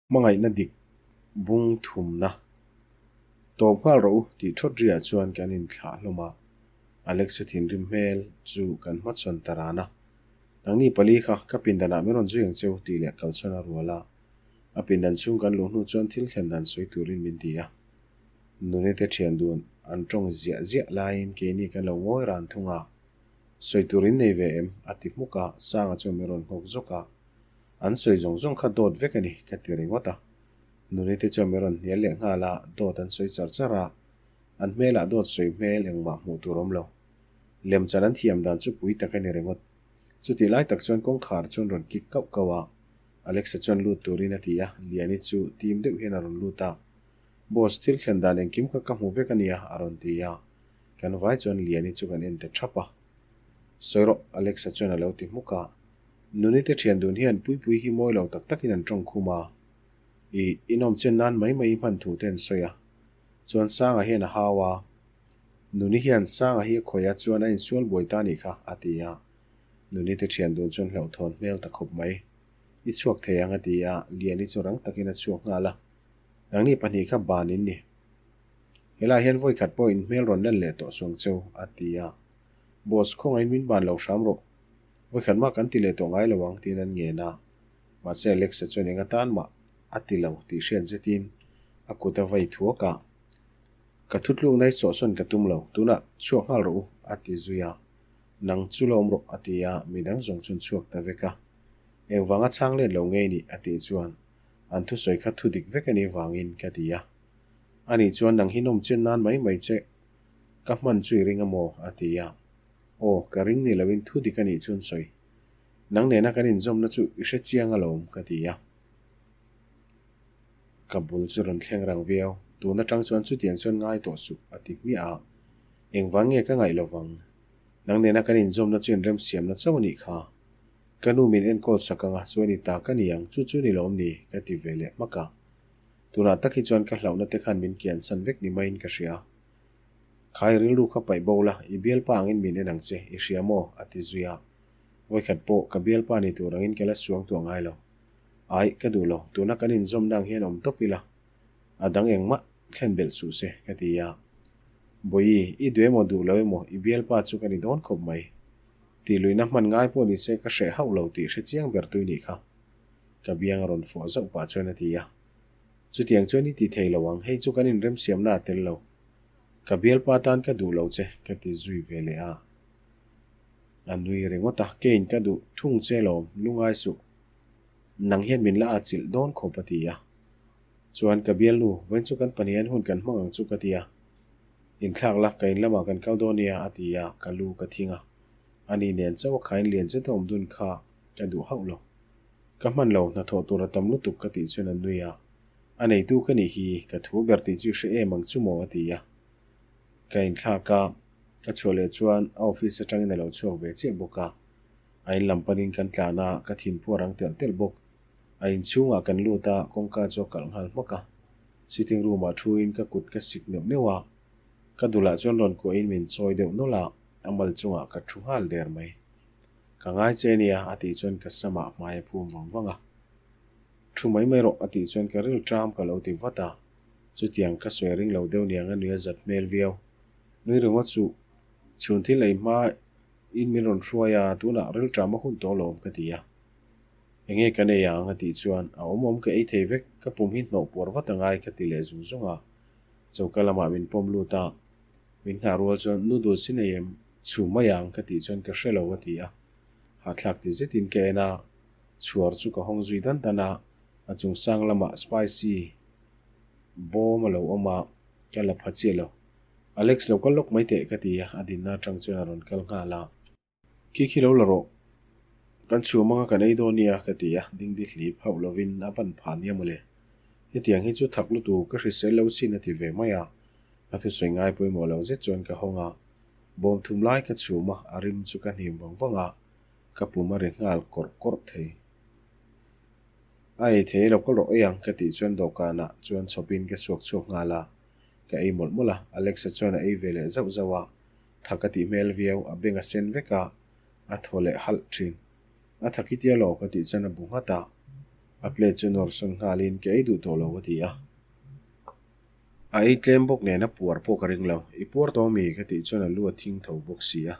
Hmangaihna dik bung thumna tawp nghal rawh u tih thawt riah chuan kan inthlah hlawm a, Alexa thinrim hmel chu kan hmachhawn ta ran a. Nangni pali kha ka pindanah min rawn zui ang cheu tih leh kalchhawn a rual a, a pindan chhung kan luh hnu chuan thil thlen dan sawi turin min ti a. Nunite thian dun an tawng ziah ziah laiin keini kan lo ngawi ran thung a, Sawi tur in nei ve em? a ti hmuk a, Sanga chuan min rawn nghawk zawk a. An sawi zawng zawng kha dawt vek a ni, ka ti ringawt a. Nuni te chuan min rawn hnial leh nghal a, dawt an sawi char char a. An hmelah dawt sawi hmel engmah hmuh tur awm lo. Lemchan an thiam dan chu pui tak a ni ringawt. Chutih lai tak chuan kawngkhar chuan rawn kik kauh kauh a, Alexa chuan lut turin a ti a, Liani chu tim deuh hian a rawn lut a. Boss, thil thlen dan engkim kha ka hmu vek a nia, a rawn ti a. Kan vai chuan Liani chu kan en ta thap a. Sawi rawh, Alexa chuan a lo ti hmuk a. Nuni te thian dun hian Puipui hi mawi lo tak takin an tawng khum a, i inawm chen nan mai mai hman thu te an sawi a. Chuan Sanga hian a hau a, Nuni hian Sanga hi a khawih a chuan a insual buai ta nih kha, a ti a. Nuni te thian dun chuan hlauhthawn hmel ta khawp mai. I chhuak thei ang a ti a, Liani chu rang takin a chhuak nghal a. Nangni pahnih kha ban in ni. Helaiah hian vawi khat pawh in hmel rawn lan leh tawh suang cheu, a ti a. Boss, khawngaih min ban lo hram rawh. Vawikhat mah kan ti leh tawh ngai lo ang tiin an ngen a, mahse Alexa chuan eng atan mah a ti lo tih hriat zetin a kut a vai thuak a, Ka thutlukna hi sawhsawn ka tum lo, tunah chhuak nghal rawh u a ti zui a, Nang chu la awm rawh a ti a, midang zawng chuan chhuak ta vek a, Engvanga chhang let lo ngei nih a tih chuan an thusawi kha thu dik vek a nih vangin ka ti a, Anih chuan nang hi nawm chen nan mai mai che ka hman chu i ring a maw? a ti a. Aw, ka ring ni loin thu dik a nih chuan sawi. Nang nena kan inzawmna chu i hre chiang alawm, ka ti a. Ka bul chu rawn thleng rang viau. Tun atang chuan chutiang chuan ngai tawh suh, a ti hmiah a. Engvang nge ka ngaih lovang? Nang nena kan inzawmna chu inremsiamna chauh a nih kha. Ka nu min enkawl sak anga chuan i ta ka ni ang, chu chu ni lawm ni? ka ti ve leh hmak a. Tunah tak hi chuan ka hlauhna te khan min kiansan vek ni maiin ka hria. Khai rilru kha paih bo la, i bialpa angin min en ang che, i hria maw? a ti zui a. Vawikhat pawh ka bialpa ni tur angin ka la suang tuah ngai lo. Aih, ka duh lo, tuna kan inzawmna ang hian awm tawp ila, a dang engmah thlen belh suh se, ka ti a. Bawihi, i duh emaw duh lo emaw, i bialpa chu ka ni dawn khawp mai. Tih luihna hman ngai pawh ni se ka hreh hauh lo tih hre chiang ber tui nih kha. Ka biang a rawn fawh zauh pah chuan a ti a. Chutiang chuan i ti thei lo ang, hei chu kan inremsiamna a tel lo. Ka bialpa tan ka duh lo che, ka ti zui ve leh a. A nui ringawt a, keiin ka duh thung che lawm, lungai suh. Nang hian min la atchilh dawn khawp a ti a. Chuan ka bialnu, vawiin chu kan pahnihin hun kan hmang ang chu ka ti a. Inthlak la, ka in lamah kan kal dawn nia a ti a, ka lu ka thing a. Ani nen chauh a khain lian zet a awm dun kha ka duh hauh lo. Ka hman lo, hnathawh tur a tam lutuk ka tih chuan a nui a. A neitu ka nih hi, ka thu ber tih chu i hre em ang chu maw a ti a. Ka inthlak a, ka chhuah leh chuan a office atangin a lo chhuak ve chiah bawk a. A in lam panin kan tlan a, ka thinphu a rang telh telh bawk. A inchhungah kan lut a, kawngka chu a kalh nghal hmak a. Sitting room ah thuin ka kut ka sik neuh neuh a, ka dulah chuan rawn kuahin min chawi deuh nawlh a, a mal chungah ka thu nghal der mai. Ka ngai che nia a tih chuan ka samah hmai a phum vang vang a. Thu mai mai rawh a tih chuan ka ril ṭam ka lo ti vat a, chutiang ka sawi ring lo deuh niang a nui a zat hmel viau. Nui ringawt suh, chhun thil ei hma in min rawn hruai a, tunah ril ṭam a hun tawh lawm ka ti a. Enge kan ei ang a tih chuan a awm awm ka ei thei vek, ka pum hi hnawh puar vat a ngai ka ti leh zung zung a. Choka lamah min pawm lut a, min nghah rual chuan noodles i nei em? Chhum mai ang ka tih chuan ka hre lo a ti a, hahthlak ti zetin ka en a, chhuar chu ka hawng zui dan dan a, a chung sang lamah spicy bawm a lo awm a, ka la pha chiah lo. Alex lo kal lawk mai teh ka ti a, a dinna atang chuan a rawn kal nghal a. Khi khi lo la rawh, kan chhum anga kan ei dawn nia ka ti a, dingdi hlip hauh lovin a ban phah nia mawle. Hetiang hi chu thak lutu ka hrisel lo sin a ti ve mai a, a thusawi ngai pawimawh lo zet chuan ka hawng a, Bawm thum lai ka chhum a, a rim chu ka hnim vang vang a, ka pum a ri nghal kawrh kawrh thei. A ei thei lo ka rawh ei ang ka tih chuan dawhkanah chuan chhawpin ka suak chhuak nghal a, ka ei mawlh mawlh a, Alexa chuan a ei ve leh zauh zauh a, tha ka tih hmel viau, a beng a sen vek a, a thaw leh halh thin. A tha khi tia lo ka tih chuan a bu nghat a. A plate chu nawr sawn nghalin ka ei duh tawh lo a ti a. A ei tlem bawk nen a puar pawh ka ring lo. I puar tawh ami? Ka tih chuan a lu a thing tho bawk si a.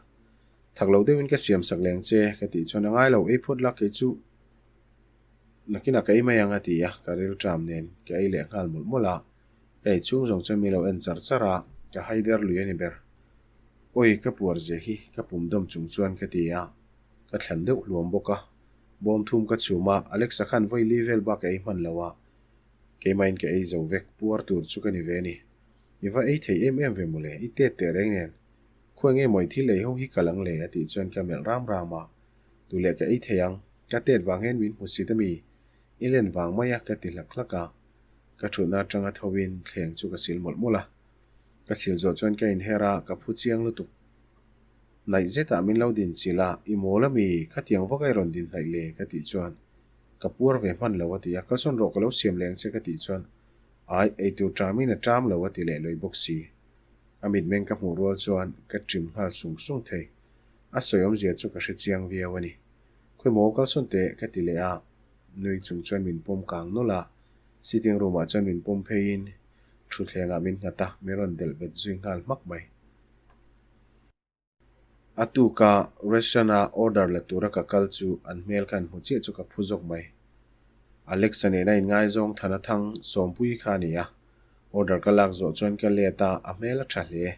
Thak lo deuhin ka siam sak leng che ka tih chuan a ngai lo, ei phawt la kei chu nakinah ka ei mai ang a ti a, ka rilṭam nen ka ei leh nghal mawlh mawlh a. Ka ei chhung zawng chuan min lo en char char a, ka hai der lui a ni ber. Awi ka puar zia hi ka pum dawm chung chuan ka ti a, ka thlan deuh hluam bawk a. Bawm thum ka chhum a, Alexa khan vawi li vel bak ka ei hman lo a, keimahin ka ei zo vek, puar tur chu ka ni ve a ni. I va ei thei em em ve mawle, i tet teh reng nen. Khawi nge maw i thil ei ho hi kal ang le a tih chuan ka melh ram ram a, Tu leh ka ei thei ang, ka tet vang hian min hmu sit ami, i len vang mai a ka ti hlak hlak a. Ka thutna atanga tho in thleng chu ka sil mawlh mawlh a. Ka sil zawh chuan ka inher a, ka phu chiang lutuk. Hnaih zetah min lo din chilh a, i mawl ami, khatiang vak a i rawn din hnaih le ka tih chuan ka puar ve hman lo a ti a, kalsawn rawh ka lo siam leng che ka tih chuan ai, eitur ṭamin a ṭam lo a ti leh lawih bawk si. A mitmeng ka hmuh rual chuan ka ṭim nghal sung sung thei. A sawi awmzia chu ka hre chiang viau a ni. Khawi maw kalsawn teh ka ti leh a, nui chung chuan min pawm kang nawlh a, sitting room ah chuan min pawm pheiin thutthleng ah min nghat a, min rawn delh bet zui nghal hmak mai. A tuka restaurant a order la tura ka kal chu an hmel khan hmu chiah chu ka phu zawk mai. Alexa nena inngaizawng Thana Thang Sawmpuii kha a ni a, order ka lak zawh chuan ka let a, a hmel a tha hle.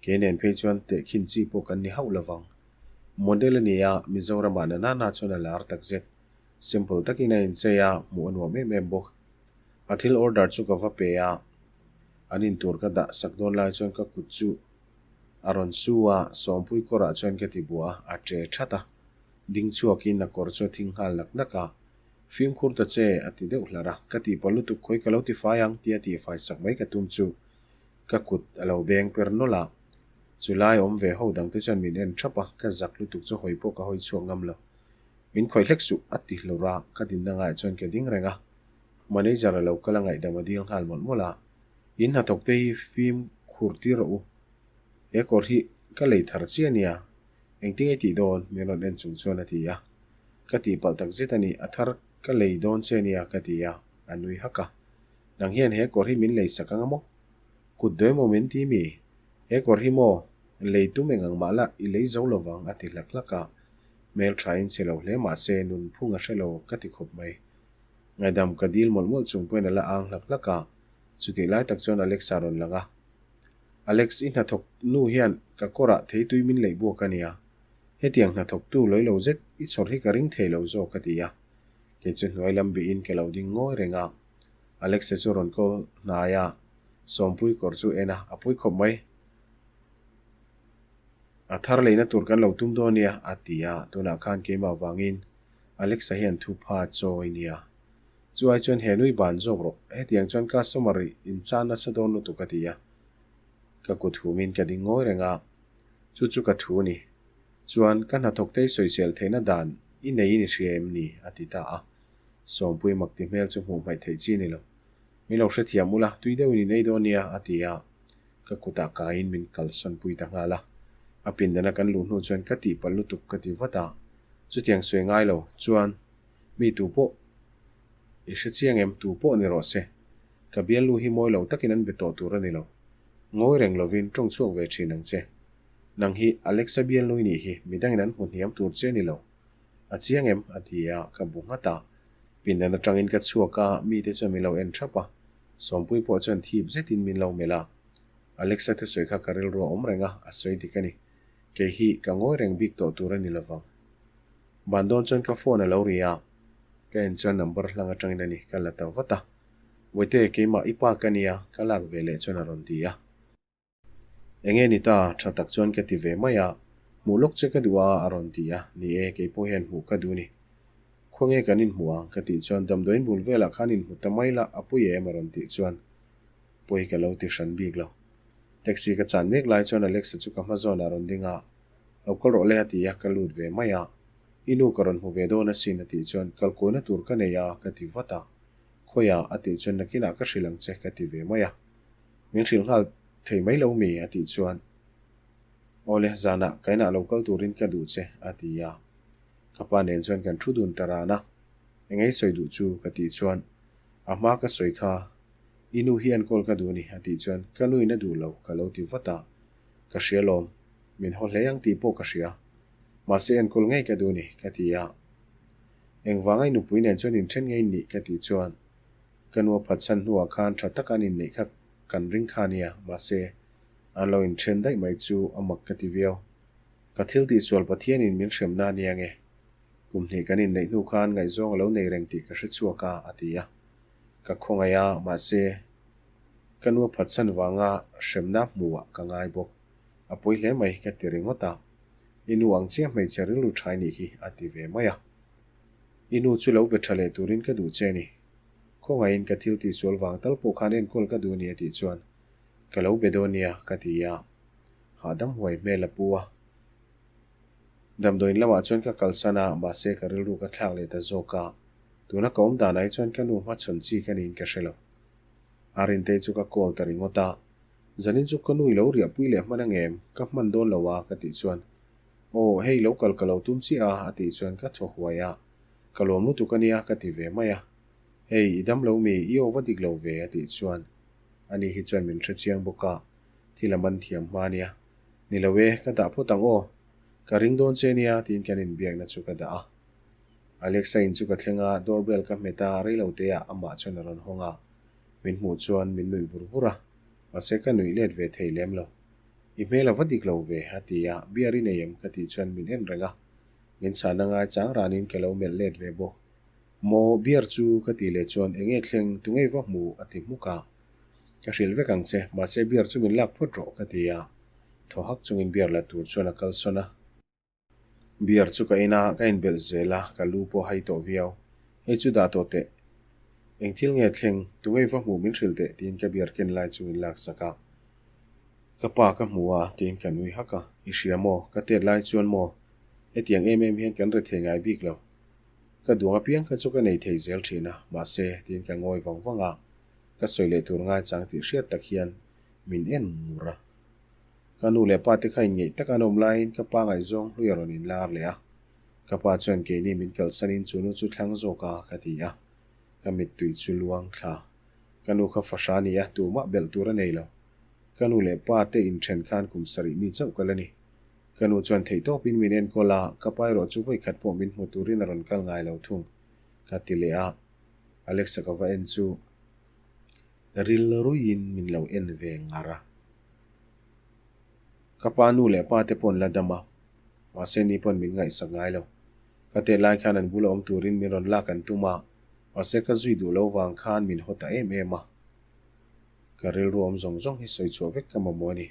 Kei nen phei chuan tehkhin chi pawh kan ni hauh lovang. Model a ni a, Mizoramah na nana chuan a lar takzet. Simple takin a inchei a, hmuh a nuam em em bawk. A thil order chu ka va pe a, an intur ka dah sak dawn lai chuan ka kut chu A rawn su a, Sawmpui kawrah chuan ka ti buah a, a ṭe ṭhat a. Ding chhuakin a kawr chu a thing nghal nak nak a. Fimkhur ta che, a ti deuh hlar a. Ka tih pawh lutuk khawi ka lo ti fai ang tia tihfai sak mai ka tum chu ka kut a lo beng per nawlh a. Chu lai awm ve ho dangte chuan min en ṭhap a, ka zak lutuk chu hawi pawh ka hawi chhuak ngam lo. Min khawih hlek suh, a ti hlur a, ka dinna ngaiah chuan ka ding reng a. Manager a lo kal a ngaihdam a dil nghal mawlh mawlh a. In hnathawk te hi fim khur tir rawh u. He kawr hi ka lei thar chiah nia, engtin nge tih dawn? min rawn en chung chuan a ti a. Ka tih palh tak zet a ni, a thar ka lei dawn che nia ka ti a, a nui hak a. Nang hian he kawr hi min lei sak anga maw? Kut dawi maw min ti mi? He kawr hi maw? Lei tum eng ang mah la i lei zo lovang a ti hlak hlak a. Hmel tha in che lo hle mah se nunphung a hre lo ka ti khawp mai. Ngaidam ka dil mawlh mawlh chung pawhin a la ang hlak hlak a. Chutih lai tak chuan Alex a rawn lang a. Alex, i hnathawk nu hian ka kawrah theitui min leih buak a nia. Hetiang hnathawktu lawi lo zet i chhawr hi ka ring thei lo zawk a ti a. Kei chu hnuai lam bihin ka lo ding ngawi reng a. Alex-a chu rawn call hnai a, Sawmpui kawr chu en a, a pui khawp mai. A thar leina tur kan lo tum dawn nia, a ti a. Tunah khan keimah vangin Alex-a hian thupha chawi nia. Chu ai chuan he nui ban zawk rawh, hetiang chuan customer i inchan nasa dawn lutuk a ti a. Ka kut humin ka ding ngawi reng a, chu chu ka thu a ni. Chuan ka hnathawk te i sawisel theihna dan i neiin i hria em ni? a ti ta a. Sawmpui mak ti hmel chu hmuh hmaih theih chi a ni lo. Min lo hrethiam ula, tui deuhin in ei dawn nia a ti a. Ka kutah kaiin min kalsawn pui ta nghal a. A pindana kan luh hnu chuan ka tihpalh lutuk ka ti vat a. Chutiang sawi ngai lo chuan Mi tu pawh i hre chiang em? Tu pawh ni rawh se. Ka bialnu hi mawi lo takin an be tawh tur a ni lo. Ngawi reng lovin tawng chhuak ve thin ang che. Nang hi Alexa bialnu i nih hi midangin an hmu hniam tur che a ni lo. A chiang em? a ti a, ka bu nghat a. Pindan atangin ka chhuak a, mite chuan min lo en thap a. Sawmpui pawh chuan thip zetin min lo melh a. Alexa thusawi kha ka rilru a awm reng a, a sawi dik a ni. Kei hi ka ngawi reng bik tawh tur a ni lovang. Ban dawn chuan ka phone a lo ri a, ka en chuan number hlang atangin a ni, ka la ta vat a. Wete, keimah i pa ka nia, ka lak ve leh chuan a rawn ti a. Enge ni ta, tha tak chuan ka ti ve mai a, hmuh lawk che ka duh a, a rawn ti a, ni e, kei pawh hian hmuh ka duh ni. Khawnge kan inhmuh ang ka tih chuan damdawiin bul velah khan inhmu ta mai la, a pui em a rawn tih chuan pawi ka lo ti hran bik lo. Taxi ka chan mek lai chuan Alexa chu ka hma zawnah a rawn ding a, Lo kal rawh le a ti a, ka lut ve mai a. I nu ka rawn hmu ve dawn asin a tih chuan kal kuaina tur ka nei a ka ti vat a. Khawiah a tih chuan nakinah ka hrilh ang che ka ti ve mai a. Min hrilh nghal thei mai lo mi a tih chuan Awle zanah ka inah lo kal turin ka duh che a ti a. Ka pa nen chuan kan thu dun ta ran a. Eng ei sawi duh chu? ka tih chuan, A hma ka sawi kha, i nu hi enkawl ka duh a ni, a tih chuan, Ka nuin a duh lo, ka lo ti vat a. Ka hria lawm, min haw hle ang tih pawh ka hria. Mahse enkawl ngei ka duh a ni, ka ti a. Engvanga i nupui nen chuan inthen ngei nih? ka tih chuan, Ka nu a phatsan hnuah khan tha taka an inneih kha kan ring kha nia, mahse an lo inthen daih mai chu a mak ka ti viau. Ka thil tihsual Pathianin min hremna a nia nge? Kum hnih kan inneih hnu khan ngaihzawng a lo nei reng tih ka hre chhuak a, a ti a. Ka khawngaih a, mahse, ka nu a phatsan vanga hremna hmuhah ka ngai bawk. A pawi hle mai ka ti ringawt a. I nu ang chiah hmeichhe rilru tha i nih hi, a ti ve mai a. I nu chu lo be tha leh turin ka duh che a ni. Khawngaihin ka thil tihsual vang tal pawh khan enkawl ka duh a ni a tih chuan, Ka lo be dawn nia, ka ti a. Hahdam huai hmel a pu a. Damdawiin lamah chuan ka kalsan a, mahse ka rilru ka thlak leh ta zawk a. Tuna ka awm danah hi chuan ka nu hmachhawn chi ka niin ka hre lo. A Rintei chu ka call ta ringawt a, Zanin chu ka nu i lo riahpui leh hman angem? Ka hman dawn lo a, ka tih chuan, Aw, hei lo kal ka lo tum chiah a, a tih chuan ka thaw huai a. Ka lawm lutuk a nia, ka ti ve mai a. Hei, i dam lo mi, i aw va dik lo ve, a tih chuan ani hi chuan min hrechiang bawk a, thil a man thiam hma nia. Ni lo e, ka dah phawt ang aw. Ka ring dawn che nia, tiin kan inbiakna chu ka dah a. Alexa in chu ka thleng a, door bell ka hmet a, rei lo te ah amah chuan a rawn hawng a. Min hmuh chuan min nuih vur vur a, mahse ka nuih let ve thei lem lo. I hmel a va dik lo ve, a ti a, beer i nei em? ka tih chuan min en reng a. Min chhahna ngai chang ranin ka lo melh let ve bawk. Maw, beer chu ka tih leh chuan enge thleng, tungei va hmu? a ti hmuk a. Ka hrilh vek ang che, mahse beer chu min lak phawt rawh ka ti a. Thaw hak chungin beer la tur chuan a kalsawn a. Beer chu ka in a, ka inbelh zel a, ka lu pawh hai tawh viau. Hei chu dah tawh teh. Eng thil nge thleng, tungei va hmuh min hrilh teh tiin ka beer ken lai chu min laksak a. Ka pa ka hmu a tiin ka nui hak a, i hria maw, ka tet lai chuan maw, hetiang em em hian kan rethei ngai bik lo. Ka duang apiang kha chu ka nei thei zel thin a, mahse tiin ka ngawi vang vang a. Ka sawi leh tur ngaichang tih hriat tak hian min en ngur a. Ka nu leh pa te kha inngeih tak an awm laiin ka pa ngaihzawng hlui a rawn inlar leh a. Ka pa chuan keini min kalsanin chu nu chu thlang zawk a ka ti a. Ka mittui chu luang thla. Ka nu kha fahra a ni a, tumah belh tur a nei lo. Ka nu leh pa te inthen khan kum sarih mi chauh ka la ni. Ka nu chuan theihtawpin min enkawl a, ka pa erawh chu vawikhat pawh min hmu turin a rawn kal ngai lo thung, ka ti leh a. Alexa ka va en chu rilruiin min lo en ve ngar a. Ka pa nu leh pa te pawh an la dam a, mahse ni pawn min ngaihsak ngai lo. Ka tet lai khan an bula awm turin min rawn lak an tum a, mahse ka zui duh lo vang khan min haw ta em em a. Ka rilru awm zawng zawng hi sawi chhuah vek ka mamawh a ni.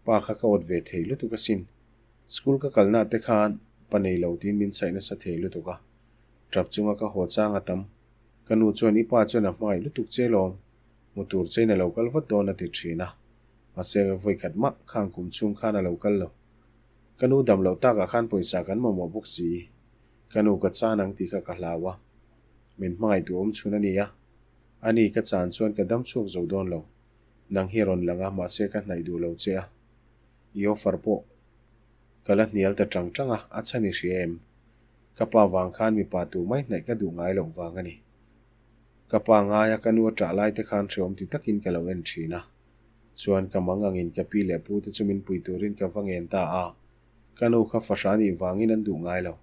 Pa kha ka awt ve thei lutuk asin. School ka kalna te khan pa nei lo tiin min chhaih nasa thei lutuk a. Tap chunga ka haw chang a tam. Ka nu chuan i pa chuan a hmangaih lutuk che lawm, hmu tur chein a lo kal vat dawn a ti thin a. Mahse vawikhat mah khang kum chhung khan a lo kal lo. Ka nu dam loh takah khan pawisa kan mamawh bawk si. Ka nu ka chan ang tih kha ka hlau a. Min hmangaih duh awm chhun a ni a. Ani ka chan chuan ka dam chhuak zo dawn lo. Nang hi rawn lang a, mahse ka hnaih duh lo che a. I offer pawh ka la hnial ta tang tang a, a chhan i hria em? Ka pa vang khan mipa tu mai hnaih ka duh ngai loh vang a ni. Ka pa ngaia ka nu a ṭah lai te khan hreawm ti takin ka lo en ṭhin a. Chuan ka mang angin ka pi leh pu te chu min pui turin ka va ngen ta a. Ka nu kha fahra nih vangin an duh ngai lo.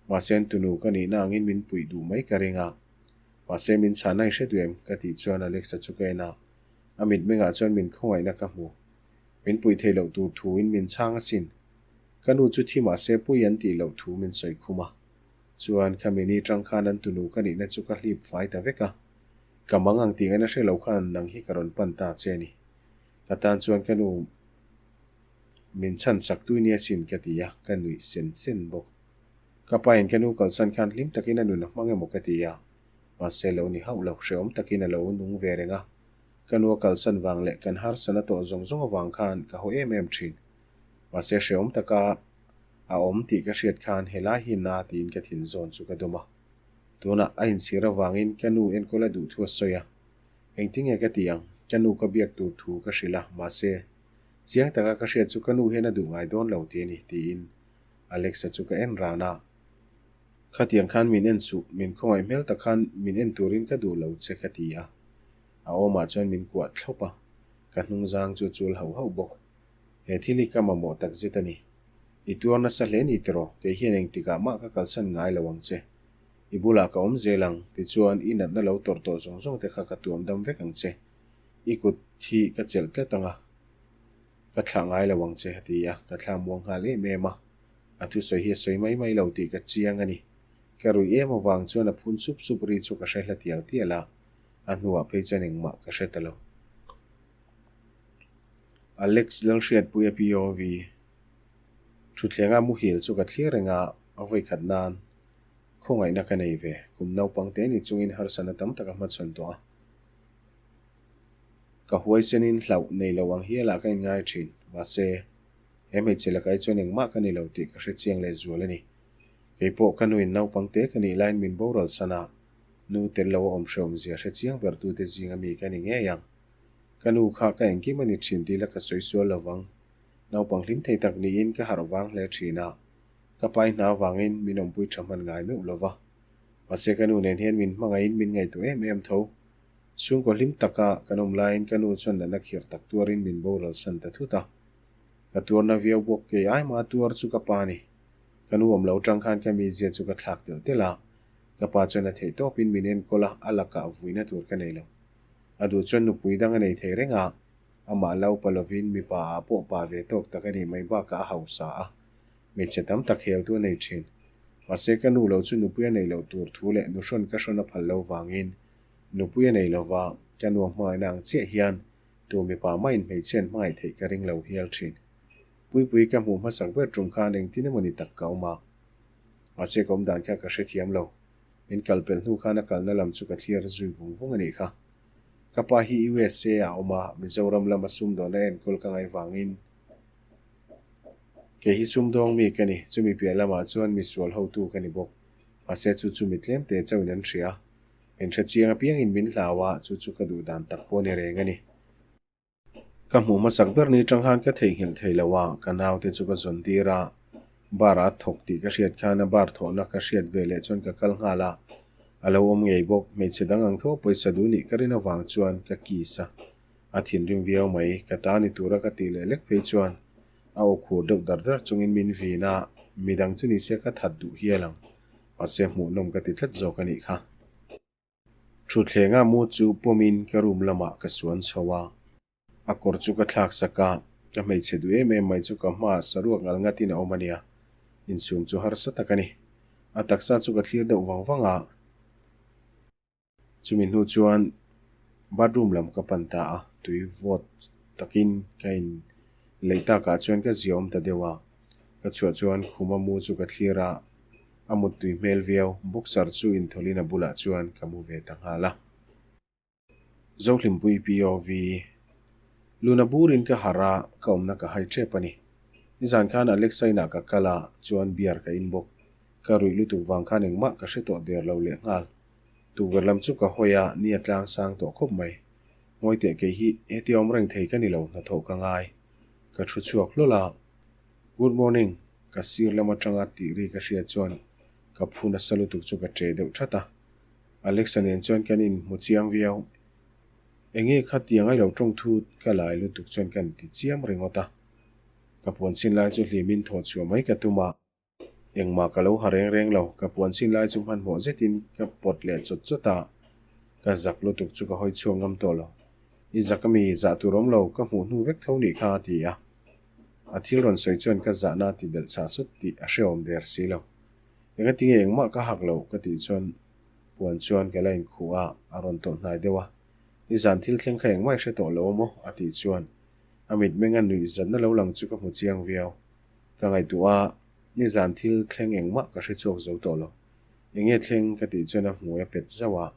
Mahse an tunu ka nihna angin min puih duh mai ka ring a. Mahse min chhahna i hre duh em? ka tih chuan Alexa chu ka en a. A mitmengah chuan min khawngaihna ka hmu. Min puih theih loh tur thuin min chhang asin. Ka nu chu thi mahse pui an tih loh thu min sawi khum a. Chuan khami ni tang khan an tunu ka nihna chu ka hlip fai ta vek a. Ka mang ang tih ngaihna hre lo khan nang hi ka rawn pan ta che a ni. Ka tan chuan ka nu min chhan sak tui nia sin ka ti a, ka nuih sen sen bawk. Ka pa in ka nu kalsan khan hlim takin a nun a hmang emaw ka ti a, mahse lo ni hauh lo, hrehawm takin a lo nung ve reng a. Ka nu a kalsan vang leh kan harsana tawh zawng zawng avang khan ka haw em em thin. Mahse hrehawm taka a awm tih ka hriat khan helai hi na tiin ka thin zawn chu ka dawm a. Tunah a inchhir avangin ka nu enkawl a duh thu a sawi a. Engtinge ka ti ang, ka nu ka biak tur thu ka hrilh a, mahse chiang taka ka hriat chu ka nu hian a duh ngai dawn lo ti a ni tiin Alexa chu ka en ran a. Khatiang khan min en suh, min khawngaih hmel tak khan min en turin ka duh lo che ka ti a. A awmah chuan min kuah thlawp a, ka hnungzang chu chul hauh hauh bawk. He thil hi ka mamawh tak zet a ni. I tuar nasa hle ni tiraw, kei hian engtikah mah ka kalsan ngai lo ang che. I bulah ka awm zel ang, tichuan i natna lo tawrh tawh zawng zawng te kha ka tuam dam vek ang che. I kut hi ka chelh tlat ang a, ka thlah ngai lo ang che, a ti a, ka thla muang nghal em em a. A thusawi hi a sawi mai mai lo tih ka chiang a ni. Ka ruih em avang chuan a phun sup sup ri chu ka hre hla tial tial a, a hnuah phei chuan engmah ka hre ta lo. Alex Lalhriatpuia POV Thutthleng a muhil chu ka thlir reng a, a vawikhat nan khawngaihna ka nei ve. Kum naupang te ni chungin harsatna tam tak a hmachhawn tawh a. Ka huaisenin hlauh nei lo ang hialah ka inngai thin. Mahse, he hmeichhe lakah hi chuan engmah ka ni lo tih ka hre chiang leh zual a ni. Keipawh ka nuin naupang te ka nih laiin min boral san a, nu tel lo a awm hrehawmzia hre chiang ber tute zinga mi ka ni ngei ang. Ka nu kha ka engkim a ni thin tih la ka sawi sual lo vang. Naupang hlim thei tak niin ka harh vang hle thin a, ka pai hna vangin min awmpui tha hman ngai meuh lo va. Mahse ka nu nen hian min hmangaihin min ngaihtuah em em tho. Chhungkaw hlim taka kan awm laiin ka nu chuan natna khirh tak tuarin min boral san ta thut a. Ka tuarna viau bawk kei aima tuar chu ka pa a ni. Ka nu awm lo tang khan ka mizia chu ka thlak telh telh a, ka pa chuan a theih tawpin min enkawl a, a lakah vuina tur ka nei lo. A duh chuan nupui dang a nei thei reng a, amah lo pa lovin mipa ah pawh pa ve tawk tak a nih mai bakah a hausa a, hmeichhe tam tak heltu a nei thin. Mahse ka nu lo chu nupui a neih loh tur thu leh nuhrawn ka hrawn a phal lo vangin nupui a nei lova, ka nu a hmangaihna ang chiah hian tu mipa mahin hmeichhe an hmangaih theih ka ring lo hial thin. Puipui ka hmuh hmasak ber tum khan engtin emaw ni tak ka awm a, mahse ka awm dan kha ka hrethiam lo. Min kal pelh hnu khan a kalna lam chu ka thlir zui vung vung a nih kha. Ka pa hi USA ah a awm a, Mizoram lama sumdawn a enkawl ka ngaih vangin kei hi sumdawng mi ka ni, chumi piah lamah chuan misual hotu ka ni bawk. Mahse chu chu mi tlemte chauhin an hria. Min hre chiang apiangin min hlau a, chu chu ka duh dan tak pawh a ni reng a ni. Ka hmuh hmasak ber ni tang khan ka theihnghilh thei lo a, ka naute chu ka zawn tir a, bar a thawk tih ka hriat khan a bar thawhna ka hriat ve leh chuan ka kal nghal a, a lo awm ngei bawk, hmeichhe dang ang tho pawisa duh nih ka rin avang chuan ka kiss a, a thinrim viau mai, ka ta ni tura ka tih leh lek phei chuan a aw khur deuh dar dar chungin min vin a, midang chu nise ka that duh hial ang, mahse hmuhnawm ka ti tlat zawk a nih kha. Thutthlengah mu chu pawmin ka room lamah ka suan chho a, a kawr chu ka thlak sak a, ka hmeichhe duh em em mai chu ka hmaah saruak ngal ngatin a awm a nia, insum chu harsa tak a ni. A taksa chu ka thlir deuh vang vang a, chumi hnu chuan bathroom lam ka pan ta a, tui vawt takin ka in leih takah chuan ka ziaawm ta deuh a, ka chhuah chuan khuma mu chu ka thlir a, A muttui hmel viau, boxer chu inthawlhin a bulah chuan ka mu ve ta nghal a. Zohlimpui POV. Luna burin ka harh a, ka awmna ka hai tep a ni. Nizan khan Alexa inah ka kal a, chuan beer ka in bawk. Ka ruih lutuk vang khan engmah ka hre tawh der lo leh nghal. Tukverh lam chu ka hawi a, ni a tlang sang tawh khawp mai. Ngawi teh kei hi hetia awm reng thei ka ni lo, hnathawh ka ngai. Ka thu chhuak hlawl a. Good morning. Ka sir lam atanga tih ri ka hriat chuan ka phu nasa lutuk chu ka che deuh that a. Alexa nen chuan kan inhmu chiang viau. Enge kha tiang ai lo tawng thu ka lai lutuk chuan kan ti chiam ringawt a. Ka puan chin lai chu hlimin thawh chhuah mai ka tum a. Engmah ka lo ha reng reng lo, ka puan chin lai chu hmanhmawh zetin ka pawt leh chawt chawt a. Ka zak lutuk chu ka hawi chhuak ngam tawh lo. I zak ami zah tur awm lo, ka hmuh hnu vek tho nih kha a ti a. A thil rawn sawi chuan ka zahna ti belh chah sawt tih a hrehawm der si lo. Engati nge engmah ka hak lo ka tih chuan puan chuan ka la inkhuh a, a rawn tawlh hnai deuh a. Nizan thil thleng kha engmah i hre tawh lo maw? a tih chuan a mitmeng a nuih zatna lo lang chu ka hmu chiang viau. Ka ngaihtuah a, nizan thil thleng engmah ka hre chhuak zo tawh lo. Enge thleng ka tih chuan a hmui a pet zauh a,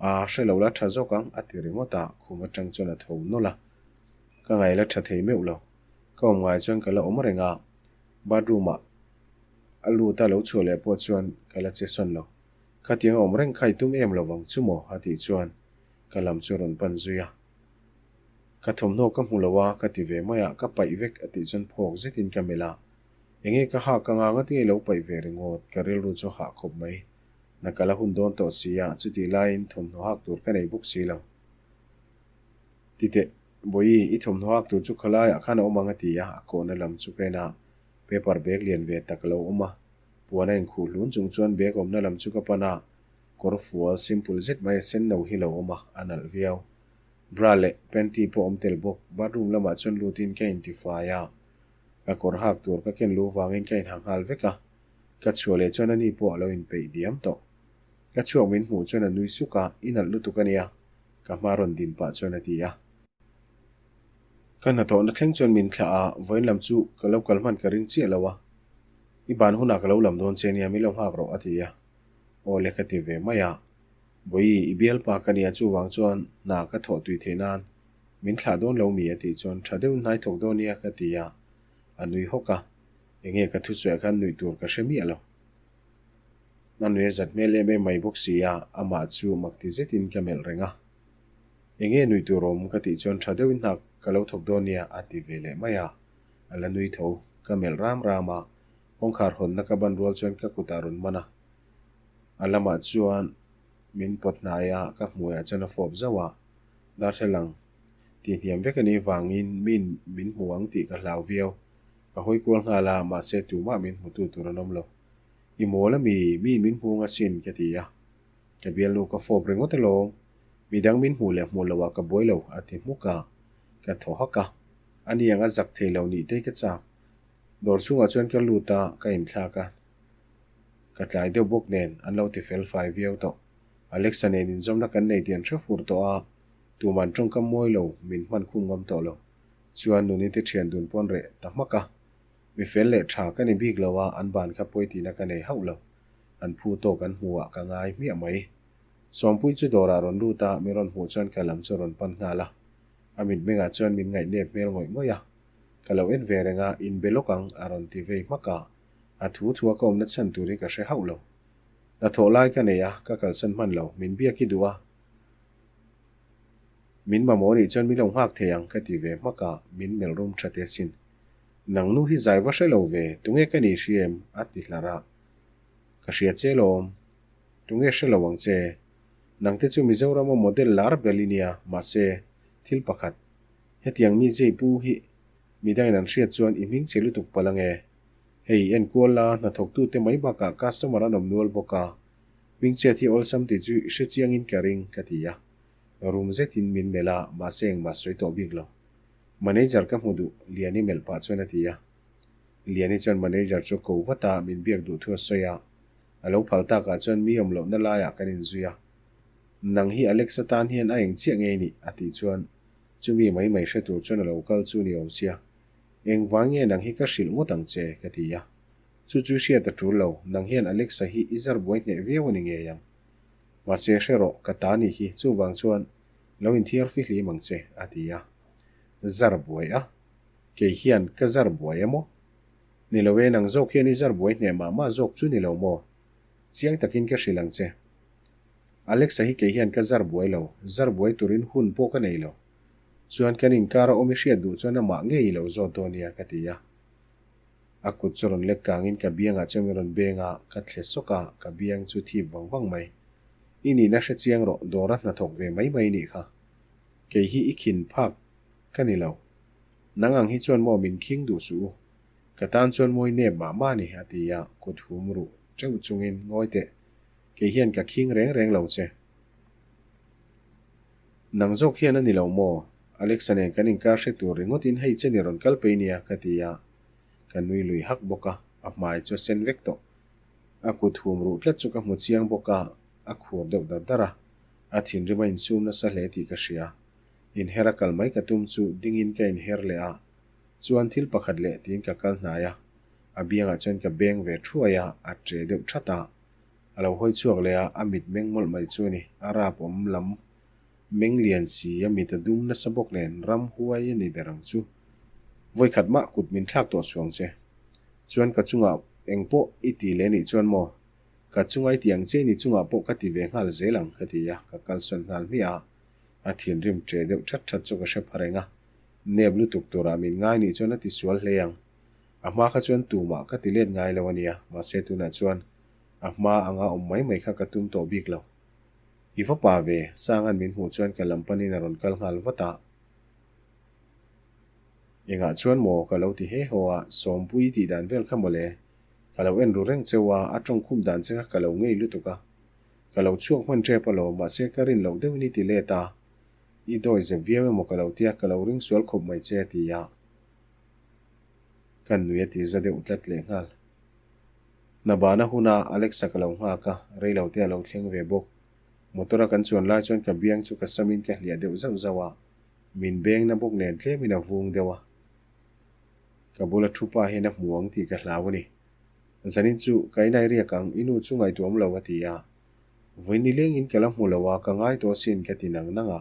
Aa hre lo la tha zawk ang a ti ringawt a, khum atang chuan a tho nawlh a. Ka ngaih la tha thei meuh lo. Ka awm ngai chuan ka la awm reng a, bathroom ah a lut a lo chhuah leh pawh chuan ka la che sawn lo. Khatiang a awm reng kha i tum em lo vang chu maw? a tih chuan ka lam chu a rawn pan zui a. Ka thawmhnaw ka hmu lo a ka ti ve mai a, ka paih vek a tih chuan phawk zetin ka melh a. Enge ka hak anga ngatinge i lo paih ve ringawt, ka rilru chu a hah khawp mai. Na ka la hun dawn tawh si a, chutih laiin thawmhnaw hak tur ka nei bawk si lo. Titeh, Bawihi, i thawmhnaw hak tur chu khalaiah khan a awm ang a ti a, a kawhna lam chu ka en a, paper bag lian ve tak a lo awm a. Puan a inkhuh hlun chung chuan bag awmna lam chu ka pan a, kawr fual simple zet mai a sen no hi lo awm a, a nalh viau. Bra leh panty pawh awm tel bawk, bathroom lamah chuan lutin ka intifai a, ka kawr hak tur ka ken lu vangin ka inha nghal vek a, ka chhuah leh chuan ani pawh a lo inpeih diam tawh. Ka chhuak min hmuh chuan a nui suk a, I nalh lutuk a nia, ka hma rawn din pah chuan a ti a. Ka hnathawhna thleng chuan min thlah a, vawiin lam chu ka lo kal hman ka ring chiah lo a, I ban hunah ka lo lam dawn che nia, min lo nghak rawh a ti a. Aw le ka ti ve mai a. Bawihi, i bialpa ka nia chuvang chuan hna ka thawh tui theih nan min thlah dawn lo mi a tih chuan tha deuh hnai thawk dawn nia ka ti a, a nui hawk a, enge ka thusawiah khan nuih tur ka hre miah lo. A nui a zat hmel em em mai bawk si a, amah chu mak ti zetin ka melh reng a. Enge nuih tur awm ka tih chuan tha deuhin hna ka lo thawk dawn nia a ti ve leh mai a, a la nui tho, ka melh ram ram a, kawngkhar hawnna ka ban rual chuan ka kutah rawn man a. A lamah chuan min pawt hnai a, ka hmuiah chuan a fawp zauh a, darthlalang tih hniam vek a nih vangin min min hmu ang tih ka hlau viau. Ka hawi kual nghal a, mahse tumah min hmutu tur an awm lo. I mawl a mi, mi min hmu ang asin ka ti a. Ka bialnu ka fawp ringawt alawm, midang min hmuh leh hmuh loh ah ka buai lo a ti hmuk a, ka thaw hak a. Ani ang a zak thei lo nih te ka chak. Dawr chhungah chuan ka lut a, ka inthlak a. Ka tlai deuh bawk nen an lo ti fel fai viau tawh. Alexa nen inzawmna kan nei tih an hre fur tawh a, tuman tawngkam mawi lo min hman khum ngam tawh lo. Chuan nuni te thian dun pawn reh ta hmak a. Mi fel leh tha ka ni bik lo a, an ban kha pawi tihna ka nei hauh lo. An phu tawk an hmuh ah ka ngai hmiah mai. Sawmpuii chu dawrah rawn lut a, min rawn hmuh chuan ka lam chu rawn pan nghal a. A mitmengah chuan min ngaihnep hmel ngawih ngawih a. Ka lo en ve reng a, inbe lawk ang a rawn ti vei hmak a. A thu thua ka awmna chhan tur hi ka hre hauh lo. Hnathawh lai ka nei a, ka kalsan hman lo. Min biak i duh a. Min mamawh nih chuan min lo nghak thei ang ka ti ve hmak a, min melh rum tha te sin. Nang nu hi zai va hre lo ve, tunge ka ni hria em? a ti hlar a. Ka hria che lawm. Tunge hre lo ang che? Nang te chu Mizorama model lar bel i nia, mahse, thil pakhat. Hetiang mi zei pu hi midangin an hriat chuan i hming che lutuk palh ange. Hei enkual la, hnathawktute mai bakah customer an awm nual bawk a, hmingchhiat hi awlsam tih chu i hre chiangin ka ring, ka ti a. Rum zetin min melh a, mahse engmah sawi tawh bik lo. Manager ka hmu duh, Liani melh pah chuan a ti a. Liani chuan manager chu ko vat a, min biak duh thu a sawi a. A lo phal takah chuan mi awm lohna laiah kan inzui a. Nang hi Alex atan hian a eng chiah ngei nih? a tih chuan chumi mai mai hre tur chuan a lo kal chu ni awm sia. Engvang nge nang hi ka hrilh ngawt ang che? ka ti a. Chu chu hriat a tul lo, nang hian Alexa hi i zar buai hneh viau a ni ngei ang. Mahse hre rawh, ka ta nih hi, chuvang chuan lo inthiar fihlim ang che, a ti a. Zar buai a? Kei hian ka zar buai a maw? Ni lo e, nang zawk hian i zar buai hneh mah mah zawk chu ni lo maw? Chiang takin ka hrilh ang che. Alexa hi kei hian ka zar buai lo, zar buai turin hun pawh ka nei lo. Chuan kan inkar a awm i hriat duh chuan amah ngei i lo zawt dawn nia ka ti a. A kut chu rawn lek kangin ka biangah chuan min rawn beng a, ka thle sawk a, ka biang chu thip vang vang mai. I nihna hre chiang rawh, dawra hnathawk ve mai mai nih kha. Kei hi i khin phak ka ni lo. Nang ang hi chuan maw min khing duh suh u. Ka tan chuan mawi nep mah mah ni, a ti a, kut hum ruh teuh chungin ngawi teh. Kei hian ka khing reng reng lo che. Nang zawk hian a ni lo maw? Alexa nen kan inkar hre tur ringawtin hei che ni rawn kal pei nia ka ti a, ka nui lui hak bawk a, a hmai chu a sen vek tawh. A kut hum ruh tlat chu ka hmu chiang bawk a, a khur deuh dar dar a, a thinrim a insum nasa hle tih ka hria. Inher a kal mai ka tum chu dingin ka inher leh a, chuan thil pakhat leh tiin ka kal hnai a, a biangah chuan ka beng ve thuai a, a ṭe deuh ṭhat a. A lo hawi chhuak leh a, a mit meng mawlh mai chu a ni. A rap awm lam meng lian si, a mit a dum nasa bawk nen ram huai a ni ber ang chu. Vawikhat mah kut min thlak tawh suang che. Chuan ka chungah eng pawh i ti leh nih chuan maw? Ka chunga i ti ang che ni chungah pawh ka ti ve nghal zel ang ka ti a, ka kalsawn nghal hmiah a. A thinrim ṭe deuh ṭhat ṭhat chu ka hre pha reng a. Nep lutuk turah min ngai nih chuan a ti sual hle ang. A hma kha chuan tumah ka ti let ngai lo a nia, mahse tunah chuan a hma anga awm mai mai kha ka tum tawh bik lo. I va pa ve, Sanga'n min hmuh chuan ka lam panin a rawn kal nghal vat a. Engah chuan maw ka lo ti he haw a, Sawmpui i tih dan vel kha mawle. Ka lo en ru reng cheu a, a tawngkhum dan che kha ka lo ngei lutuk a. Ka lo chhuak hman tep alawm, mahse ka rin loh deuhin i ti let a. I dawi zep viau emaw ka lo tia, ka lo ring sual khawp mai che a ti a. Ka nui a ti za deuh tlat leh nghal. Hna bana huna Alexa ka lo nghak a, reilote a lo thleng ve bawk. Motor a kan chuan lai chuan ka biang chu ka samin ka hliah deuh zauh zauh a, min bengna bawk nen tlemin a vung deuh a. Ka bula thu pa hian a hmu ang tih ka hlau a ni. Zanin chu ka inai riak ang, i nu chu ngaihtuam lo a ti a. Vawi nilengin ka la hmu lo a, ka ngai tawh asin ka ti nang nang a.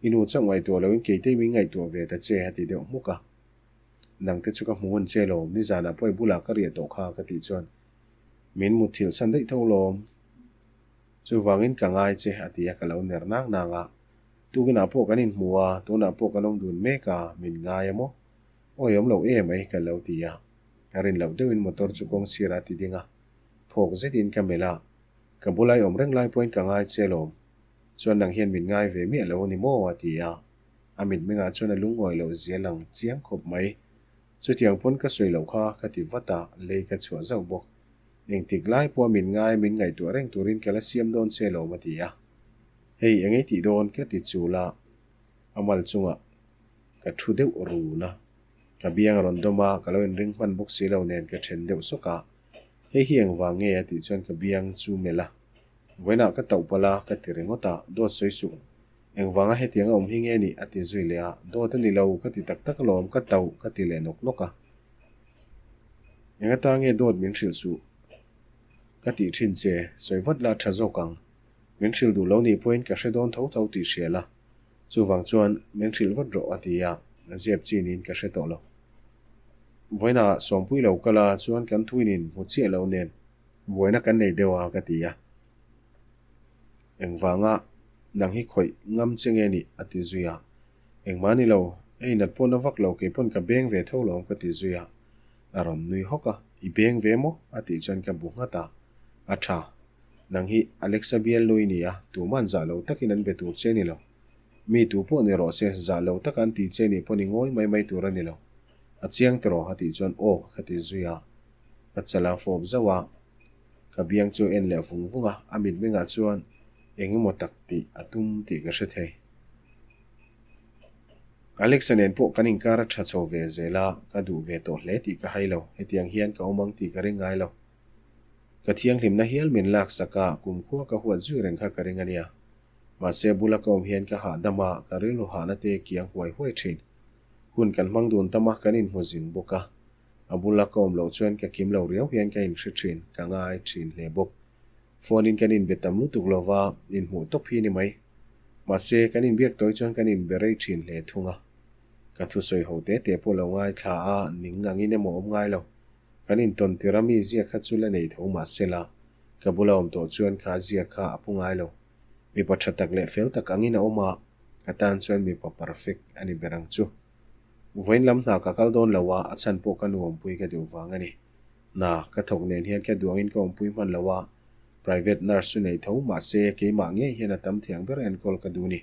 I nu chauh ngaihtuah loin keitei min ngaihtuah ve ta che a ti deuh hmuk a. Nangte chu ka hmu hun che lawm, nizanah pawh i bulah ka riah tawh kha ka tih chuan min mutthilh san daih tho lawm. Chuvangin ka ngai che a ti a ka lo ner nang nang a. Tukinah pawh kan inhmu a, tunah pawh kan awm dun mek a, min ngai a maw? Awi awm lo em ai ka lo ti a. Ka rin loh deuhin motor chu kawng sirah a ti ding a, phawk zetin ka melh a, ka bula i awm reng lai pawhin ka ngai che lawm. Chuan nang hian min ngai ve miah lo a ni maw? a ti a. A mitmengah chuan a lungawi loh zia lang chiang khawp mai. Chutiang pawn ka sawi loh kha ka ti vat a, lei ka chhuah zauh bawk. Engtik lai pawha min ngai min ngaihtuah reng turin ka la siam dawn che lawm a ti a. Hei eng ei tih dawn ka ti chul a, a mal chungah ka thu deuh run a. Ka biang a rawn dawm a, ka lo inring hman bawk si lo nen ka then deuh sawk a. Hei hi engvang nge a tih chuan ka biang chu melh a. Vawiinah ka tauh palh a, ka ti ringawt a, dawt sawi suh. Engvanga hetiang a awm hi nge nih? a ti zui leh a, dawt a ni lo, ka ti tak tak alawm, ka tauh, ka ti leh nawk nawk a. Eng ata nge dawt min hrilh suh? Ka tih thin che, sawi vat la tha zawk ang. Min hrilh duh lo nih pawhin ka hre dawn tho tho tih hria la. Chuvang chuan min hrilh vat rawh a ti a, ziap chi niin ka hre tawh lo. Vawiinah Sawmpui lo kal a, chuan kan thuinin hmu chiah lo nen Buaina kan nei deuh a ka ti a. Engvanga nang hi khawih ngam che nge nih a ti zui a. Engmah ni lo, ei nat pawh na vak lo kei pawn ka beng ve tho lo ka ti zui a. A rawn nui hawk a, I beng ve maw? a tih chuan ka bu nghat a. A tha. Nang hi Alexa bialnu i ni a, tuman zah lo takin an be tur che ni lo. Mi tu pawh ni rawh se, zah lo taka an ti che nih pawn i ngawi mai mai tur a ni lo. A chiang tiraw? a tih chuan aw ka ti zui a. Ka chal a fawp zauh a, ka biang chu en leh vung vung a, a mitmengah chuan eng emaw tak tih a tum tih ka hre thei. Alexa nen pawh kan inkar a tha chho ve zel a, ka duh ve tawh hle tih ka hai lo, hetiang hian ka awm ang tih ka ring ngai lo. Ka thianghlimna hial min laksak a, kumkhua ka huat zui reng kha ka ring a nia. Mahse bula ka awm hian ka hahdam a, ka rilru hahna te kiang huai huai thin. Hun kan hmang dun tam a, kan inhmu zing bawk a. A bula ka awm loh chuan ka kim lo riau hian ka inhre thin, ka ngai thin hle bawk. Phone in kan inbe tam lutuk lo va, inhmuh tawp hi ni mai. Mahse, kan inbiak tawi chuan kan inbe rei thin hle thung a. Ka thusawi ho te te pawh lo ngaithla a, ning angin emaw awm ngai lo. Kan intawn tir a mi ziak kha chu la nei tho mahse la, ka bula awm tawh chuan kha ziak kha a pu ngai lo. Mipa tha tak leh fel tak angin a awm a, ka tan chuan mipa perfect a ni ber ang chu. Vawiin lam hna ka kal dawn lo a, a chhan pawh ka nu awmpui ka duh vang a ni. Hna ka thawk nen hian ka duangin ka awmpui hman lo a, private nurse chu nei tho mahse keimah ngei hian a tam thiang ber enkawl ka duh ni.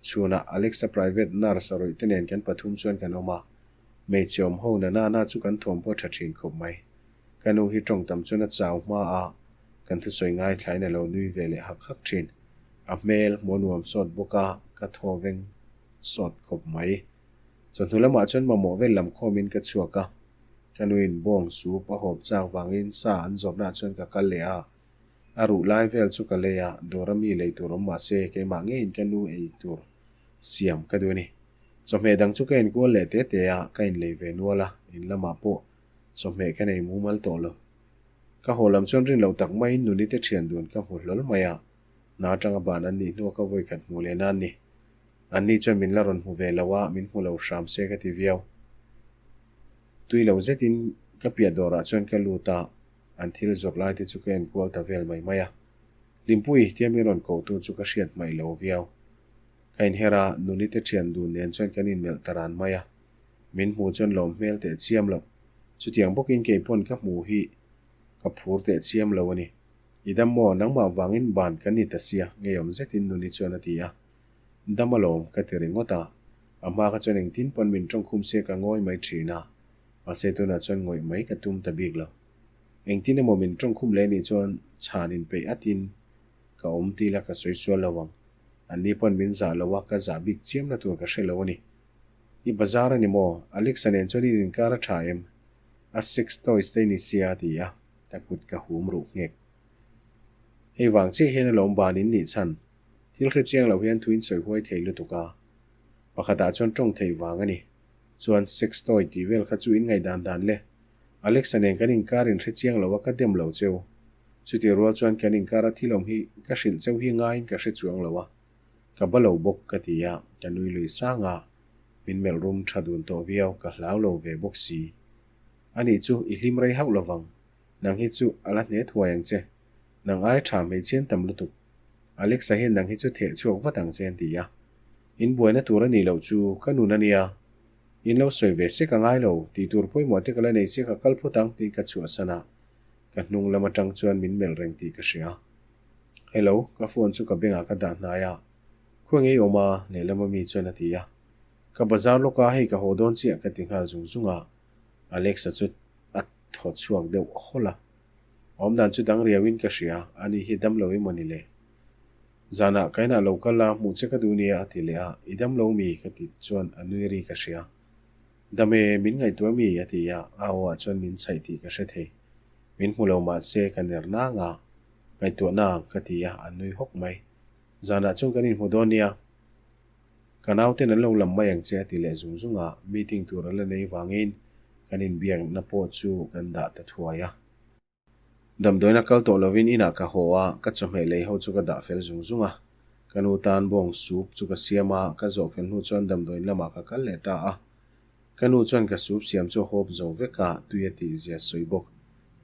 Chhunah Alexa private nurse a rawih te nen kan pathum chuan kan awm a, hmeichhe awm ho na na na chu kan thawm pawh tha thin khawp mai. Ka nu hi tawng tam chuan a chau hma a, kan thusawi ngaithlain a lo nui ve leh hak hak thin. A hmel hmuh a nuam sawt bawk a, ka thaw veng sawt khawp mai. Chawhnu lamah chuan mamawh vel lam khawmin ka chhuak a, ka nuin bawng sup a hawp chak vangin sa an zawrhnaah chuan ka kal leh a, a ruh lai vel chu ka lei a, dawra mi lei tur awm mahse keimah ngeiin ka nu ei tur siam ka duh a ni. Chawhmeh dang chu ka inkual leh te te a, ka inlei ve nual a, in lamah pawh chawhmeh ka nei mumal tawh lo. Ka haw lam chuan rin loh tak maiin nuni te thian dun ka hmu hlawl mai a, hna atanga ban an nih hnua ka vawikhat hmuh leh nan ni. Anni chuan min la rawn hmu ve lo a, min hmu lo hram se ka ti viau. Tui lo zetin ka piah dawrah chuan ka lut a, an thil zawrh lai te chu ka enkual ta vel mai mai a. Hlimpui, tia min rawn ko tu chu ka hriat hmaih lo viau. Ka inher a, Nuni te thian dun nen chuan kan inmelh ta ran mai a. Min hmu chuan lawm hmel teh chiam loh. Chutiang bawkin kei pawn ka hmu hi ka phur teh chiam lo a ni. I dam maw? Nangmah vangin ban kan ni ta sia, ngeiawm zetin Nuni chuan a ti a. Dam alawm, ka ti ringawt a. A hma kha chuan engtin pawn min tawngkhum se ka ngawi mai thin a, mahse tunah chuan ngawih mai ka tum ta bik lo. Engtin emaw min tawngkhum leh nih chuan chhan inpeih atin ka awm tila ka sawi sual lo ang. Anni pawn min zah lo a, ka zah bik chiamna tur ka hre lo a ni. I bazar a ni maw? Alexa nen chuan in inkar a tha em? A sex toys te i ni sia a ti a, ka kut ka hum ruh nghek. Hei vang chiah hian a lawm ban in nih chhan. Thil hre chiang loh hian thu in sawi huai thei lutuk a. Pakhatah chuan tawng theih vang a ni. Chuan sex toy tih vel kha chu in ngaihdan dan le. Alexa nen kan inkar in hre chiang lo a ka dem lo cheu. Chutih rual chuan kan inkar a thil awm hi ka hrilh cheu hi ngaiin ka hre chuang lo a. Ka ba lo bawk ka ti a, ka nui lui sang a, min melh rum tha dun tawh viau, ka hlau lo ve bawk si. Anih chu i hlim rei hauh lovang, nang hi chu a la hne thuai ang che, nang ai tha hmeichhian tam lutuk. Alexa hian nang hi chu theh chhuak vat ang che an ti a. In buaina tur a nih loh chu ka nun a nia, in lo sawi ve sek a ngai lo, tih tur pawimawh te ka la nei sia ka kal phawt ang tiin ka chhuahsan a, ka hnung lam atang chuan min melh reng tih ka hria. Hello, ka phone chu ka bengah ka dah hnai a, Khawi ngei awm a? Lehlam ami chuan a ti a. Ka bazar lawk a, hei ka haw dawn chiah ka ti nghal zung zung a. Alexa chu a thaw chhuak deuh hawlh a. A awmdan chu dang riauin ka hria, ani hi damlo emaw ni le? Zanah ka inah lo kal a, hmuh che ka duh nia a ti leh a, I damlo mi? ka ti chuan a nui ri ka hria. Dam e, min ngaihtuah mi? a ti a, a aw ah chuan min chhaih tih ka hre thei. Min hmu lo mah se ka ner nang a, Ngaihtuahna ang ka ti a, a nui hawk mai. Zanah chuan kan inhmu dawn nia. Ka nauten an lo lam mai ang che a ti leh zung zung a, meeting tur a la nei vangin kan inbiakna pawh chu kan dah ta thuai a. Damdawiina kal tawh lovin inah ka haw a, ka chawhmeh lei ho chu ka dah fel zung zung a. Ka nu tan bawng soup chu ka siam a, ka zawh fel hnu chuan damdawiin lamah ka kal leh ta a. Ka nu chuan ka soup siam chu a hawp zo vek a, tui a tih zia sawi bawk.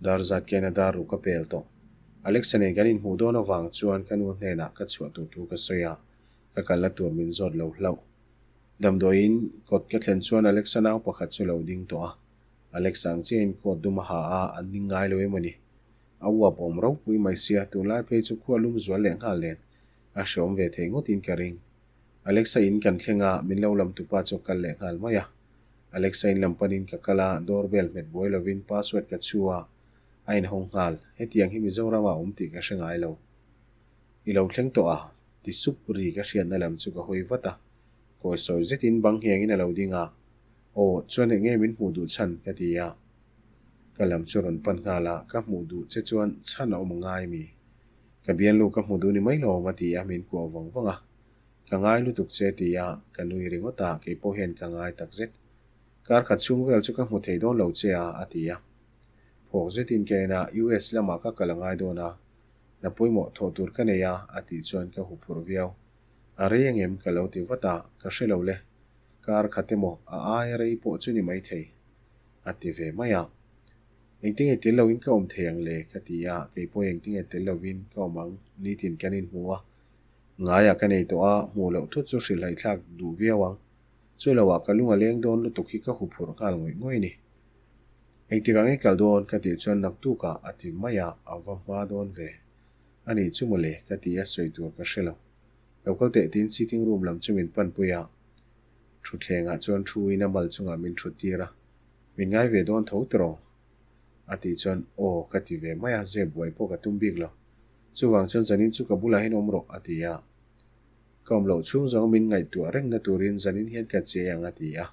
Dar zat kian a dar ruk a pel tawh. Alexa nen kan inhmuh dawn avang chuan ka nu hnenah ka chhuah tur thu ka sawi a, ka kalna tur min zawt lo hlauh. Damdawiin kawt ka thlen chuan Alexa nau pakhat chu a lo ding tawh a. Alexa ang chiahin coat dum a ha a, an ning ngai lo em a ni. A uap awm ropui mai sia, tunlai phei chu khua lum zual leh nghal nen a hreawm ve thei ngawtin ka ring. Alexa in kan thleng a, min lo lam tupa chu a kal leh nghal mai a. Alexa in lam panin ka kal a, door bell hmet buai lovin password ka chhu a, a inhawng nghal. Hetiang hi Mizoram ah awm tih ka hre ngai lo. I lo thleng tawh a, ti sup ri ka hriatna lam chu ka hawi vat a. Kawi sawi zetin bang nghengin a lo ding a, Aw, chuan eng nge min hmuh duh chhan? ka ti a. Ka lam chu rawn pan nghal a, ka hmuh duh che chuan chhan a awm ngai mi? Ka bialnu ka hmu duh ni mai lo a ti a, min kuah vang vang a. Ka ngai lutuk che ti a, ka nui ringawt a, kei pawh hian ka ngai tak zet. Kar khat chhung vel chu ka hmu thei dawn lo che a, a ti a. Phawk zetin ka en a, US lamah ka kal a ngai dawn a, hna pawimawh thawh tur ka nei a, a tih chuan ka huphurh viau. A rei angem ka lo ti vat a, ka hre lo le. Kar khat emaw a aia rei pawh chu ni maithei, a ti ve mai a. Engtinge tel loin ka awm thei ang le? ka ti a, kei pawh engtinge tel lovin ka awm ang, nitin kan inhmu a. Ngaiah ka nei tawh a, hmuh loh thut chu hrilhhaihthlak duh viau ang. Chu loah ka lung a leng dawn lutuk hi ka huphurh nghal ngawih ngawih a ni. Engtik ang i kal dawn? ka tih chuan naktukah a ti mai a, a va hma dawn ve. A nih chu mawle, ka ti a, sawi tur ka hre lo. Lo kal teh tiin sitting room lam chu min panpui a, thutthlengah chuan thu in a mal chungah min thut tir a, Min ngai ve dawn tho tiraw? A tih chuan aw ka ti ve mai a, zep buai pawh ka tum bik lo. Chuvang chuan zanin chu ka bulah hian awm rawh a ti a. Ka awm loh chhung zawng min ngaihtuah rengna turin zanin hian ka che ang a ti a.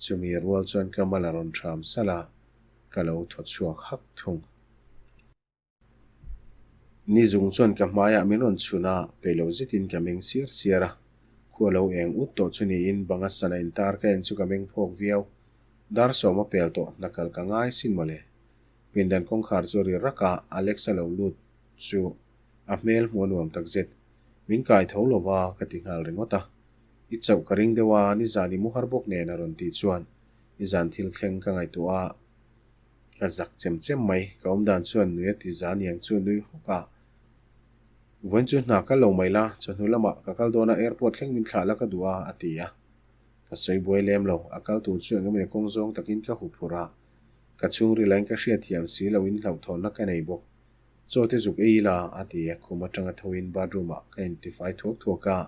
Chumi rual chuan ka mal a rawn ṭham salh a, ka lo thaw chhuak hak thung. Ni zung chuan ka hmaiah min rawn chhun a, peih lo zetin ka meng siar siar a. Khua lo eng ut tawh chu niin banga sana intar ka en chu ka meng phawk viau. Dar sawm a pel tawh, hna kal ka ngai sin mawle. Pindan kawngkhar chu a ri rak a, Alex a lo lut chu a hmel hmuh a nuam takzet. Min kai tho lo va, ka ti nghal ringawt a. I chauh ka ring deuh a, nizan i mu har bawk nen a rawn tih chuan nizan thil thleng ka ngaihtuah a. Ka zak chem chem mai, ka awmdan chuan nui a ti za niang chu nui hawk a. Vawiin chu hna kal lo mai la, chawhnu lamah ka kal dawn a airport thleng min thlah la ka duh a, a ti a. Ka sawi buai lem lo, a kal tur chu eng emawni kawng zawng takin ka huphurh a. Ka chhungrilain ka hriatthiam si loin hlauhthawnna ka nei bawk. Chaw te zuk ei ila, a ti a, khum atanga thoin bathroom-ah ka intifai thuak thuak a,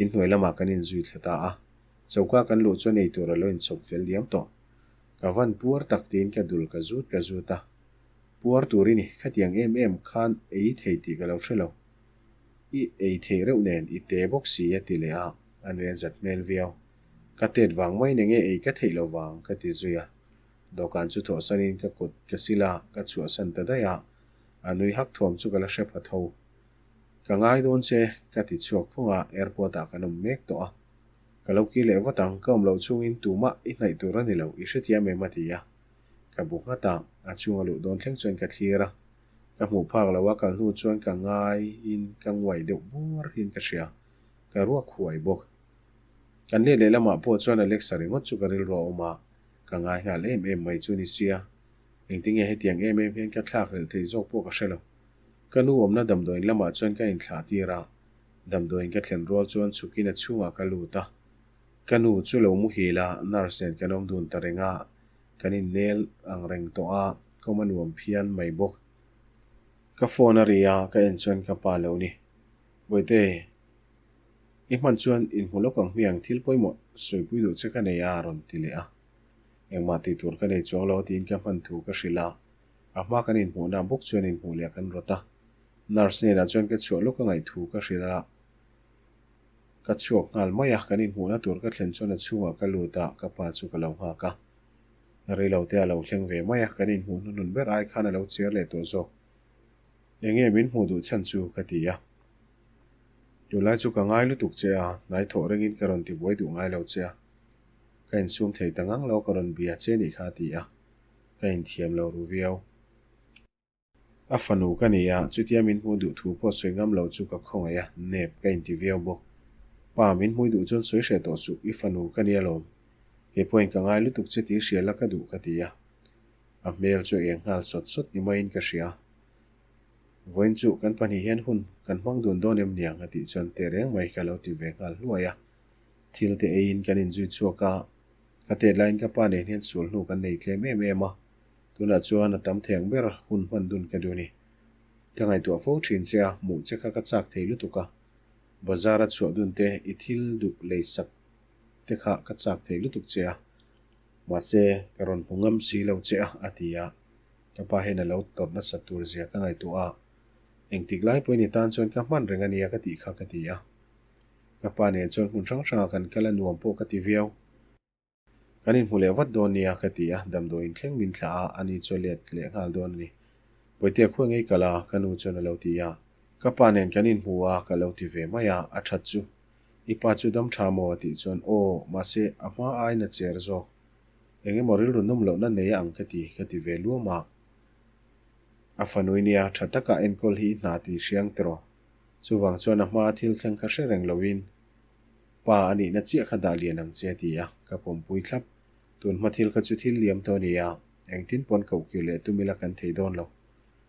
inhnuai lamah kan inzui thla ta a. Choka kan luh chuan eitur a lo inchhawp fel diam tawh. Ka van puar tak tiin ka dul ka zut ka zut a. Puar tur i ni, khatiang em em khan ei thei tih ka lo hre lo. I ei theih reuh nen i te bawk si a ti leh a, a nui a zat hmel viau. Ka tet vang mai nenge ei ka theih lo vang ka ti zui a. Dawhkan chu thawhsanin ka kut ka sil a, ka chhuahsan ta daih a, a nui hak thuam chu ka la hre pha tho. Ka ngai dawn che, ka ti chhuak phung a, airport ah kan awm mek tawh a. Ka lo kir leh vat ang, ka awm loh chungin tumah i hnaih tur a ni lo, i hrethiam em a ti a. Ka bu nghat a, a chhunga luh dawn thleng chuan ka thlir a. Ka hmuh phak lo a kal hnu chuan ka ngaiin ka nguai deuh bur hian ka hria, ka ruak huai bawk. Kan let leh lamah pawh chuan Alexa ringawt chu ka rilru a awm a, ka ngai nghal em em mai chu ni sia. Engtinge hetiang em em hian ka thlak hlelh theih zawk pawh ka hre lo. Ka nu awmna damdawiin lamah chuan ka inthlah tir a, damdawiin ka thlen rual chuan chhukin a chhungah ka lut a. Ka nu chu lo muhil a, nurse nen kan awm dun ta reng a, kan innel ang reng tawh a, kawm a nuam phian mai bawk. Ka phone a ri a, ka en chuan ka pa lo ni. Bawihte, i hman chuan inhmu lawk ang hmiang thil pawimawh sawipui duh che ka nei a, a rawn ti leh a. Engmah tih tur ka nei chuang lo tiin ka hman thu ka hrilh a, a hma kan inhmuhna bawk chuan inhmuh leh kan rawt a. Nurse hnenah chuan ka chhuah lawk a ngaih thu ka hrilh a. Ka chhuak nghal mai a, kan inhmuhna tur ka thlen chuan a chhungah ka lut a, ka pa chu ka lo nghak a. Reilote a lo thleng ve mai a, kan inhmuh hnuhnun ber ai khan a lo chiar leh tawh zawk. Enge min hmuh duh chhan chu ka ti a. Tunlai chu ka ngai lutuk che a, hnai thawh rengin ka rawn tibuai duh ngai lo che a. Ka insum thei ta ngang lo ka rawn bia che nih kha a ti a, ka inthiam lo ru viau. A fanu ka ni a, chutia min hmuh duh thu pawh sawi ngam lo chu ka khawngaih a, nep ka inti viau bawk. Pa, min hmui duh chuan sawi hreh tawh suh, i fanu ka ni alawm. Kei pawhin ka ngai lutuk che tih hria la ka duh ka ti a. A hmel chu eng nghal sawt sawt ni maiin ka hria. Vawiin chu kan pahnih hian hun kan hmang dun dawn em niang a tih chuan teh reng mai ka lo ti ve nghal hluai a. Thil te eiin kan inzui chhuak a, ka tet laiin ka pa nen hian sul hnu kan nei tlem em em a. Tunah chuan a tam thei ang ber hun hman dun ka duh a ni. Ka ngaihtuah fo thin che a, hmuh che kha ka chak thei lutuk a. Bazar a chhuah dun te, i thil duh lei sak te kha ka chak thei lutuk che a. Mahse, ka rawn hmu ngam si lo che a, a ti a. Ka pa hian a lo tawrh nasat tur zia ka ngaihtuah a. Engtik lai pawhin i tan chuan ka hman reng a nia ka tih kha ka ti a. Ka pa nen chuan hmun hrang hrangah kan kal a nuam pawh ka ti viau. Kan inhmu leh vat dawn nia ka ti a, damdawiin thleng min thlah a, ani chu a let leh nghal dawn a ni. Bawihtea khuai ngei kal a, ka nu chuan a lo ti a. Ka pa nen kan inhmu a, ka lo ti ve mai a, a that chu. I pa chu dam tha maw? a tih chuan, Aw, mahse a hma aiin a cher zawk. Eng emaw rilru nawm lohna nei a ang ka ti, ka ti ve luam a. A fanui nia, tha taka enkawl hi i hna tih hriang tiraw? Chuvang chuan a hmaa thil thleng kha hre reng loin, Pa a nihna chiah kha dah lian ang che a ti a, ka pawmpui thlap. Tun hma thil kha chu thil liam tawh a ni a, engtin pawn koh kir leh tum ila kan thei dawn lo.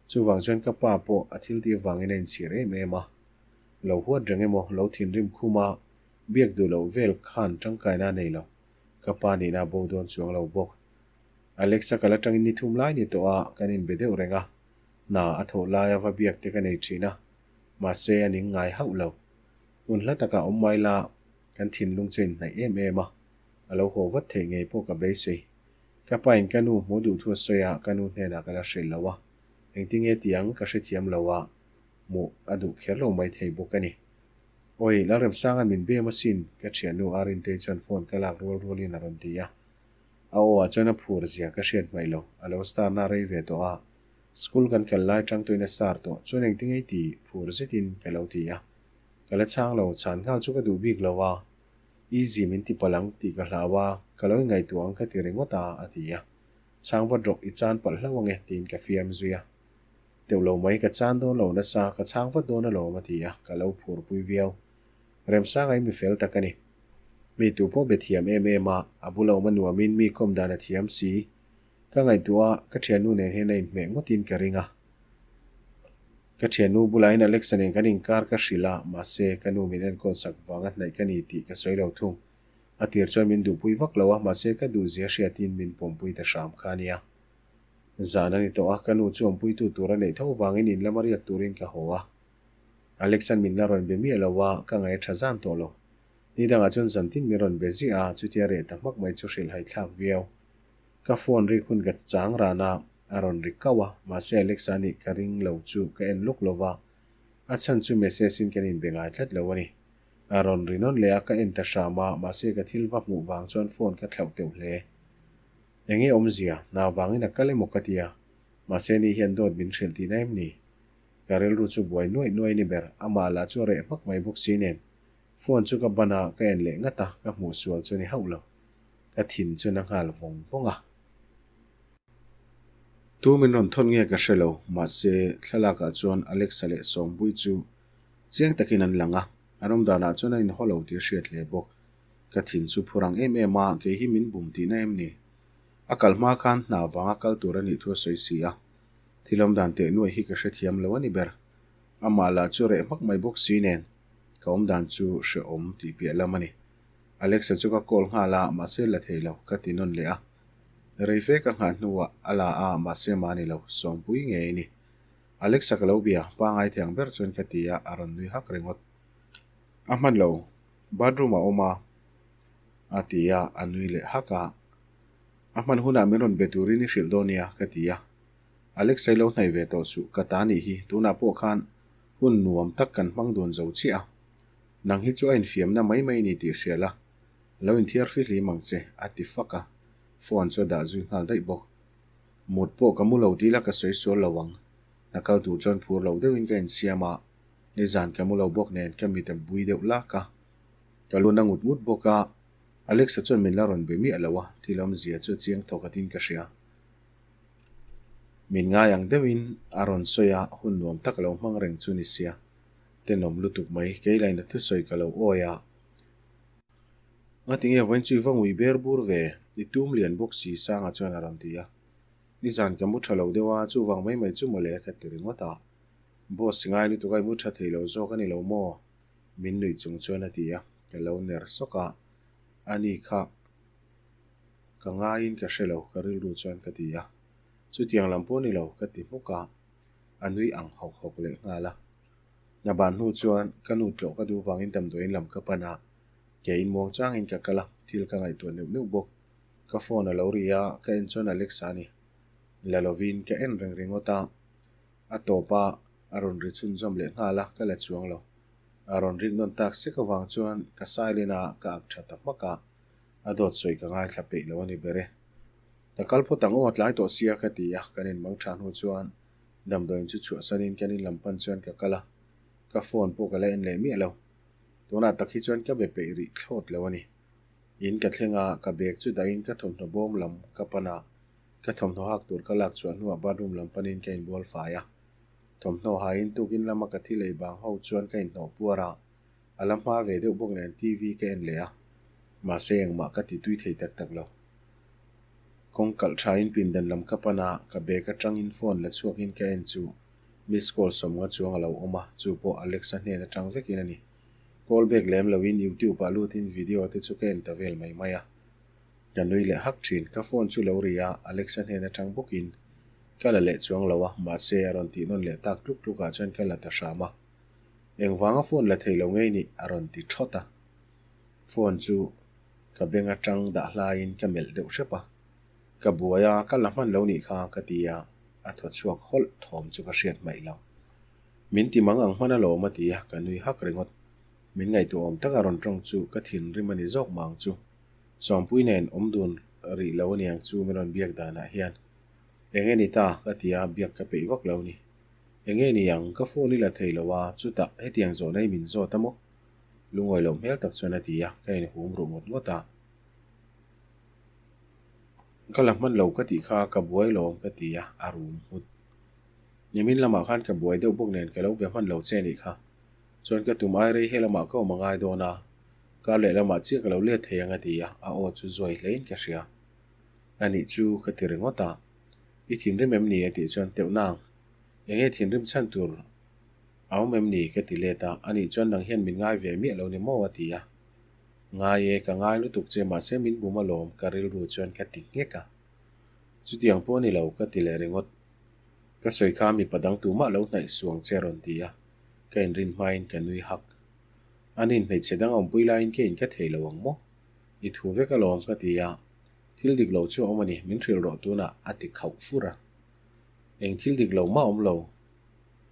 Chuvang chuan ka pa pawh a thil tih avangin a inchhir em em a. Lo huat reng emaw, lo thinrim khum a, biak duh loh vel khan tangkaina a nei lo. Ka pa nihna a bo dawn chuang lo bawk. Alexa kal atangin ni thum lai ni tawh a, kan inbe deuh reng a. Hna a thawh laia va biak te ka nei thin a, mahse a ning ngai hauh lo. Hmun hla takah awm mai la, kan thinlung chu inhnaih em em a, a lo haw vat theih ngei pawh ka beisei. Ka pain ka nu hmuh duh thu a sawi a, ka nu hnenah ka la hrilh lo a, engtinge ti ang ka hrethiam lo a, hmuh a duh kher lo mai thei bawk a ni. Awi, Lalremsanga'n min bem asin, ka thiannu Arintei chuan phone ka lak rual rualin a rawn ti a. A aw ah chuan a phur zia ka hriat hmaih lo, a lo star na rei ve tawh a, school kan kal lai tang tawhin a star tawh, chuan engtinge i ti phur zetin ka lo ti a. Ka la chhang lo, chhan nghal chu ka duh bik lo a, easy min ti palh ang tih ka hlau a, ka lo ingaihtuah ang ka ti ringawt a, a ti a. Chhang vat rawh, i chan palh hlauh ange tiin ka fiam zui a. Teuh lo mai, ka chan dawn lo nasa, ka chhang vat dawn alawm a ti a, ka lo phurpui viau. Remsanga i mi fel tak a ni. Mi tu pawh be thiam em em a, a bula awm a nuamin mi kawm dan a thiam si. Ka ngaihtuah a, ka thiannu nen hian a inhmeh ngawtin ka ring a. Ka thiannu bulain Alexa nen kan inkar ka hrilh a, mahse, ka nu min enkawl sak vanga hnaih ka ni tih ka sawi lo thung. A tir chuan min duhpui vak lo a, mahse ka duhzia hriatin min pawmpui ta hram kha a nia. Zan a ni tawh a, ka nu chu awmpuitu tur a neih tho vangin in lama riak turin ka haw a. Alex-a'n min la rawn be miah lo a, ka ngaih a tha zan tawh lo. Ni dangah chuan zan tin min rawn be ziah a, chutia reh ta hmak mai chu hrilhhai thlak viau. Ka phone rik hun ka chang ran a, a rawn ri kauh a, mahse Alex-a nih ka ring lo chu ka en lawk lo va, a chhan chu message in kan inbe ngai tlat lo a ni. A rawn ri nawn leh a, ka en ta hram a, mahse ka thil va hmuh vang chuan phone ka thlauh teuh hle. Enge awmzia, hna vangin a kal emaw ka tia, mahse ni hian dawt min hrilh tihna em ni? Ka rilru chu buai nuaih nuaih ni ber, amah lah chu a reh hmak mai bawk si nen. Phone chu ka ban a, ka en leh ngat a, ka hmuh sual chu ni hauh lo. Ka thin chu na nghal vawng vawng a. Tu min rawn thawn nge ka hre lo, mahse thlalak ah chuan Alexa leh Sawmbui chu chiang takin an lang a, an awm danah chuan a inhaw lo tih a hriat hle bawk. Ka thin chu phur ang em em a, kei hi min bum tihna em ni? A kal hma khan hna vanga kal tur a nih thu a sawi si a, thil awm dan teh nuaih hi ka hrethiam lo a ni ber. Amah lah chu reh hmak mai bawk si nen, ka awm dan chu hrehawm tih piah lam a ni. Alexa chu ka call nghal a, mahse la thei lo, ka ti nawn leh a. Rei fe ka nghah hnuah a la a, mahse mah ni lo, Sawmpui ngei a ni. Alexa ka lo bia, pangai thei ang ber chuan ka ti a, a rawn nui hak ringawt. A hman lo, bathroom a awm a, a ti a, a nui leh hak a. A hman hunah min rawn be turin i hrilh dawn nia, ka ti a. Alexa i lo hnaih ve tawh suh, ka ta nih hi, tunah pawh khan hun nuam tak kan hmang dun zo chiah a. Nang hi chu a infiamna mai mai ni tih hria la, lo inthiar fihlim ang che, a ti fak a, phone chu a dah zui nghal daih bawk. Mut pawh ka mu lo dil a ka sawi sual lo ang, hna kal tur chuan phur lo deuhin ka insiam a, nizan ka mu lo bawk nen ka mit a bui deuh lak a, ka lu na ngut ngut bawk a, Alexa chuan min la rawn be miah lo a, thil awmzia chu a chiang thawk atin ka hria. Min ngai ang deuhin a rawn sawi a, hun nuam tak a lo hmang reng chu ni sia. Tenawm lutuk mai, kei laina thusawi ka lo awi a. Ngatinge vawiin chu i va ngui ber bur ve, i tum lian bawk si Sanga chuan a rawn ti a. Nizan ka mu tha lo deuh a, chuvang mai mai chu mawle ka ti ringawt a. Boss ngai lutuk a i mu tha thei lo zawk a ni lo maw? Min nuih chung chuan a ti a, ka lo ner sawk a. Ani kha ka ngaiin ka hre lo ka rilru chuan ka ti a. Chutiang lam pawh a ni lo ka ti hmuk a. A nui ang hawk hawk leh nghal a. Hna ban hnu chuan ka nu tlawh ka duh vangin damdawiin lam ka pan a, ke in muang changin ka kal a, thil ka ngaihtuah neuh neuh bawk. Ka phone a lo ri a, ka en chuan Alexa a ni. La lovin ka en reng ringawt a, a tawp a, a rawn ri chhunzawm leh nghal a, ka la chuang lo. A rawn rik nawn tak sek avang chuan ka silent a, ka ak tha ta hmak a, a dawt sawi ka ngaithla peih lo a ni ber e. Ka kal phawt ang aw, tlai tawh sia ka ti a, kan inmang tha hnu chuan Damdawiin chu chhuahsanin kan in lam pan chuan ka kal a, ka phone pawh ka la en leh miah lo. Tunah tak hi chuan ka be peih rih thlawt lo a ni. In ka thleng a, ka bag chu dahin ka thawmhnaw bawm lam ka pan a, ka thawmhnaw hak tur ka lak chhuah hnuah bathroom lam panin ka inbual fai a. Thawmhnaw hain tukin lama ka thi lei bang ho chuan ka inhnawh puar a, a la hma ve deuh bawk nen TV ka en leh a, mahse engmah ka ti tui thei tak tak lo. Kawng kalh thain pindan lam ka pan a, ka bag atangin phone la chhuakin ka en chu miss call sawmnga chuang a lo awm a, chu pawh Alexa hnen atang vekin a ni. Call back lem loin YouTube ah lutin video te chu ka en ta vel mai mai a. Ka nui leh hak thin, ka phone chu lo ri a, Alexa hnen atang bawkin ka la leh chuang lo a, mahse a rawn tih nawn leh tak tluk tluk ah chuan ka la ta hram a. Engvanga phone la thei lo ngei nih a rawn ti thawt a. Phone chu ka beng atang dah hlaiin ka melh deuh hrep a, ka buai a, ka la hman lo nih kha ka ti a, a thaw chhuak hawlh thawm chu ka hriat hmaih lo. Min ti mang ang hman alawm a ti a, ka nui hak ringawt. Min ngaihtuah awm taka rawn tawng chu ka thinrim a ni zawk mah ang chu. Sawmpui nen awm dun rih lo aniang chu min rawn biak danah hian. Eng nge ni ta? ka ti a, biak ka peih vak lo ni. Eng nge ni ang? Ka phone i la thei lo a, chutah hetiang zawhna i min zawt a maw? Lungawi loh hmel tak chuan a ti a, ka inhum ruh ngawt ngawt a. Ka la hman lo ka tih kha ka buai lawm ka ti a, a rum nghut. Nimin lamah khan ka buai deuh bawk nen ka lo be hman lo che nih kha. Chuan ka tum ai rei he lamah ka awm a ngai dawn a, kar leh lamah chiah ka lo let thei ang a ti a, a aw chu zuai hlein ka hria. A nih chu ka ti ringawt a, I thinrim em ni a tih chuan teuh nang. Enge thinrim chhan tur A awm em ni? Ka ti let a, anih chuan nang hian min ngai ve miah lo ni maw? A ti a. Ngai e, ka ngai lutuk che mahse min bum alawm ka rilru chuan ka ti nghek a. Chutiang pawh a ni lo, ka ti leh ringawt. Ka sawi kha mipa dang tumah lo hnaih suang che a rawn ti a, ka inrin hmain ka nui hak. Anin hmeichhe dang awmpui laiin ka in ka thei lo ang maw? I thu vek alawm ka ti a, thil dik lo chu a awm a ni, min hrilh rawh tunah a ti khauh fur a. Eng thil dik lo mah awm lo.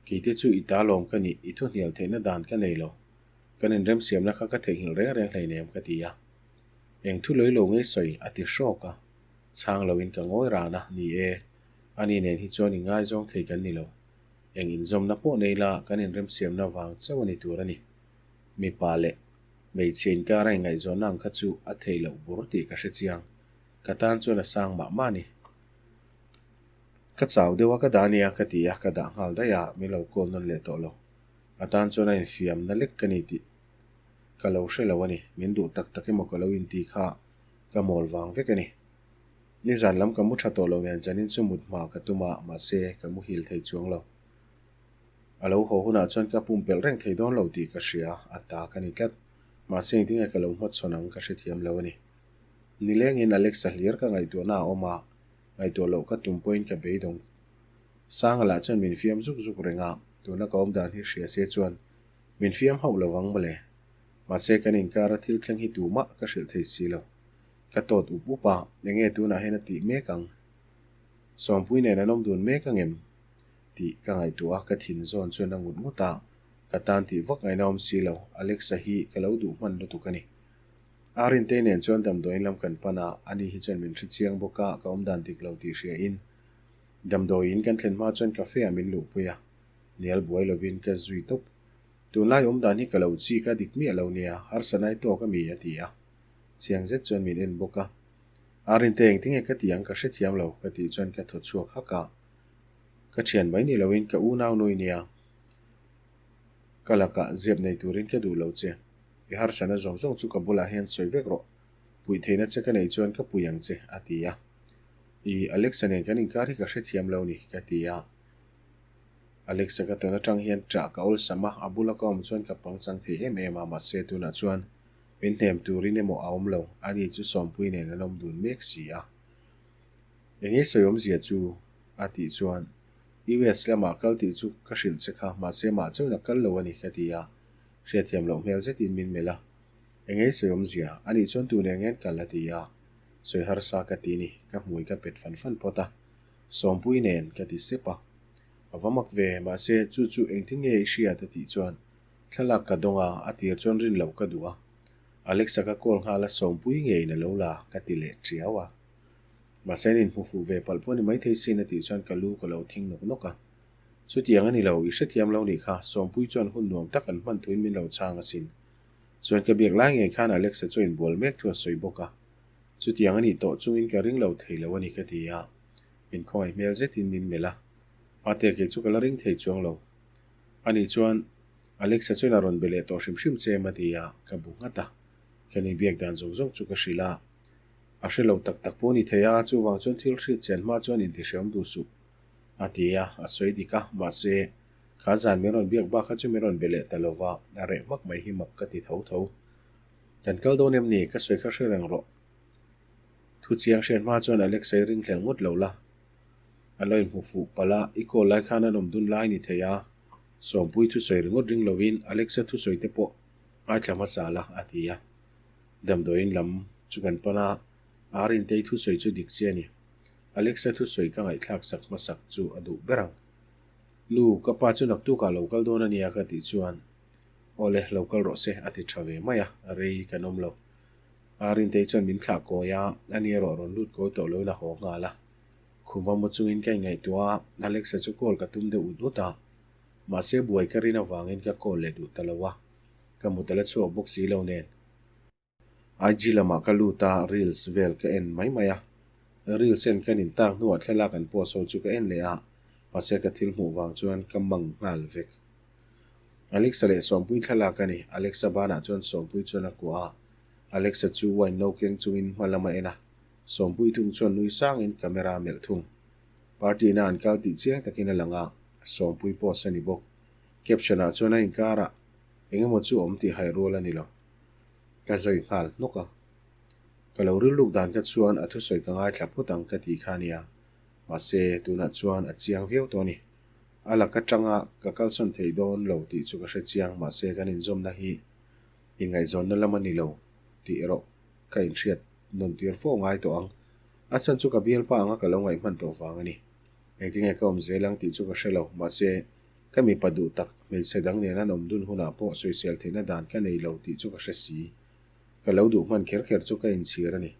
Keite chu i ta lawm ka nih, i thu hnial theihna dan ka nei lo. Kan inremsiamna kha ka theihnghilh reng reng hleinem ka ti a. Eng thu lawilo ngei sawi a ti hrawk a. Chhang loin ka ngawi ran a, ni e, ani nen hi chuan ingaizawng thei kan ni lo. Eng inzawmna pawh nei la kan inremsiamna vang chauh a ni tur a ni. Mipa leh hmeichhia inkar a inngaihzawnna ang kha chu a thei loh bur tih ka hre chiang. Ka tan chuan a sang mah mah a ni. Ka chau deuh a ka dah ania ka ti a, ka dah nghal daih a, min lo call nawn leh tawh lo. A tan chuan a infiamna lek ka ni tih ka lo hre lo a ni. Min duh tak tak emaw ka lo inti kha ka mawl vang vek a ni. Nizan lam ka mu tha tawh lo nen zanin chu mut hma ka tum a, mahse ka muhil thei chuang lo. A lo haw hunah chuan ka pumpelh reng thei dawn lo tih ka hria, a ta ka ni tlat. Mahse engtinge ka lo hmachhawn ang ka hrethiam lo a ni. Nilengin Alexa hlir ka ngaihtuahna a awm a, ngaihtuah loh ka tum pawhin ka beidawng. Sanga lah chuan min fiam zuk zuk reng a, tuna ka awm dan hi hria se chuan min fiam hauh lo vang mawle. Mahse kan inkara thil thleng hi tumah ka hrilh thei si lo. Ka tawt up up a, enge tunah hian a tih mek ang? Sawmpui nen an awm dun mek angem? Tih ka ngaihtuah a, ka thin zawn chuan a ngut ngut a, ka tan tih vak ngaihna awm si lo, Alexa hi ka lo duh hman lutuk a ni. Arintei nen chuan damdawiin lam kan pan a, ani hi chuan min hre chiang bawk a, ka awmdan dik lo tih hria in damdawiin kan thlen hma chuan cafe ah min luhpui a, hnial buai lovin ka zui tawp. Tunlai awmdan hi ka lo chik a dik miah lo nia, harsa nai tawk a mi a ti a, chiang zet chuan min en bawk a. Arintei engtinge ka tih ang ka hrethiam lo ka tih chuan ka thaw chhuak hak a, ka thian mai ni loin ka unau nui nia, ka lakah ziap nei turin ka duh lo che. I harsana zawng zawng chu ka bulah hian sawi vek rawh, puih theihna che ka neih chuan ka pui ang che, a ti a. I Alexa nen kan inkar hi ka hrethiam lo ni, ka ti a. Alexa ka tawn atang hian ṭah ka awlsam a, a bula ka awm chuan ka pangchang thei em em a, mahse tunah chuan min hnem turin emaw a awm lo, ani chu Sawmpui nen an awm dun mek si a. Enge sawi awmzia chu? a tih chuan US lamah kal tih chu ka hrilh che kha, mahse mah chauhin a kal lo a ni, ka ti a. Hriatthiam loh hmel zetin min melh a, Engei sawi awmzia, anih chuan tun eng ngen kal a ti a, sawi harsa ka ti ni, ka hmui ka pet fan fan phawt a, Sawmpui nen ka ti sep a, a va mak ve, mahse chu chu engtin nge i hriat a tih chuan thlalak ka dawng a, a tir chuan rin loh ka duh a, Alexa ka call nghal a Sawmpui ngeiin a lo la ka ti leh tiau a, mahse an inhmu fuh ve palh pawh ni maithei sin a tih chuan ka lu ka lo thing nawk nawk a. Chutiang a ni lo, i hrethiam lo nih kha, Sawmpui chuan hun nuam tak an hman thuin min lo chhang asin. Chuan ka biak lai ngei khan Alexa chu a inbual mek thu a sawi bawk a. Chutiang a nih tawh chungin ka ring lo thei lo a ni ka ti a, min khawngaih hmel zetin min melh a. Pate kei chu ka la ring thei chuang lo. Ani chuan Alexa chuan a rawn be leh tawh hrim hrim che em a ti a, ka bu nghat a. Kan inbiak dan zawng zawng chu ka hrilh a. A hre lo tak tak pawh a ni thei a, chuvang chuan thil hriat chian hma chuan intihreawm duh suh. A ti a, a sawi dik a, mahse, kha zan min rawn biak bak kha chu min rawn be leh ta lo va, a reh hmak mai hi mak ka ti tho tho. Kan kal dawn em ni? Ka sawi kha hre reng rawh. Thu chiang hriat hma chuan Alexa i ringhlel ngawt lo la. A lo inhmu fuh palh a, i call lai khan an awm dun lai ni thei a, Sawmpui thusawi ringawt ring lovin Alexa thusawi te pawh ngaithla hmasa la, a ti a. Damdawiin lam chu kan pan a, Arintei thusawi chu dik chiah a ni. Alexa thusawi ka ngaihthlak sak hmasak chu a duh ber ang. Nu, ka pa chu naktukah lo kal dawn a nia ka tih chuan, Awle, lo kal rawh se a ti tha ve mai a, rei kan awm lo. Arintei chuan min thlah kawi a, ani erawh rawn lut kawi tawh loin a haw nghal a. Khuma mu chungin ka inngaihtuah a, Alexa chu call ka tum deuh ut ut a, mahse buai ka rin avangin ka call leh duh ta lo a, ka mut a la chhuak bawk si lo nen. IG lamah ka lut a, reels vel ka en mai mai a. Reels en ka nin tak hnuah thlalak an post ho chu ka en leh a, mahse ka thil hmuh vang chuan ka mang nghal vek. Alexa leh Sawmpui thlalak a ni. Alexa banah chuan Sawmpui chuan a kuah a, Alexa chu wine no keng chungin hma lam a en a, Sawmpui thung chuan nui sangin camera a melh thung. Party na an kal tih chiang takin a lang a, Sawmpui post a ni bawk. Caption ah chuan a inkarah engemaw chu awm tih hai rual a ni lo. Ka zawi nghal hnawk a. Ka lo rilruk dan kha chuan a thusawi ka ngaithla phawt ang ka ti kha nia. Mahse, tunah chuan a chiang viau tawh a ni. A lak atanga ka kalsawn thei dawn lo tih chu ka hre chiang, mahse kan inzawmna hi inngaihzawnna lam a ni lo tih erawh ka inhriat nawn tir fo ngai tawh ang. A chhan chu ka bialpa anga ka lo ngaih hman tawh vang a ni. Engtinge ka awm zel ang tih chu ka hre lo, mahse ka mipa duh tak hmeichhe dang nen an awm dun hunah pawh sawisel theihna dan ka nei lo tih chu ka hre si. Ka lo duh hman kher kher chu ka inchhir a ni.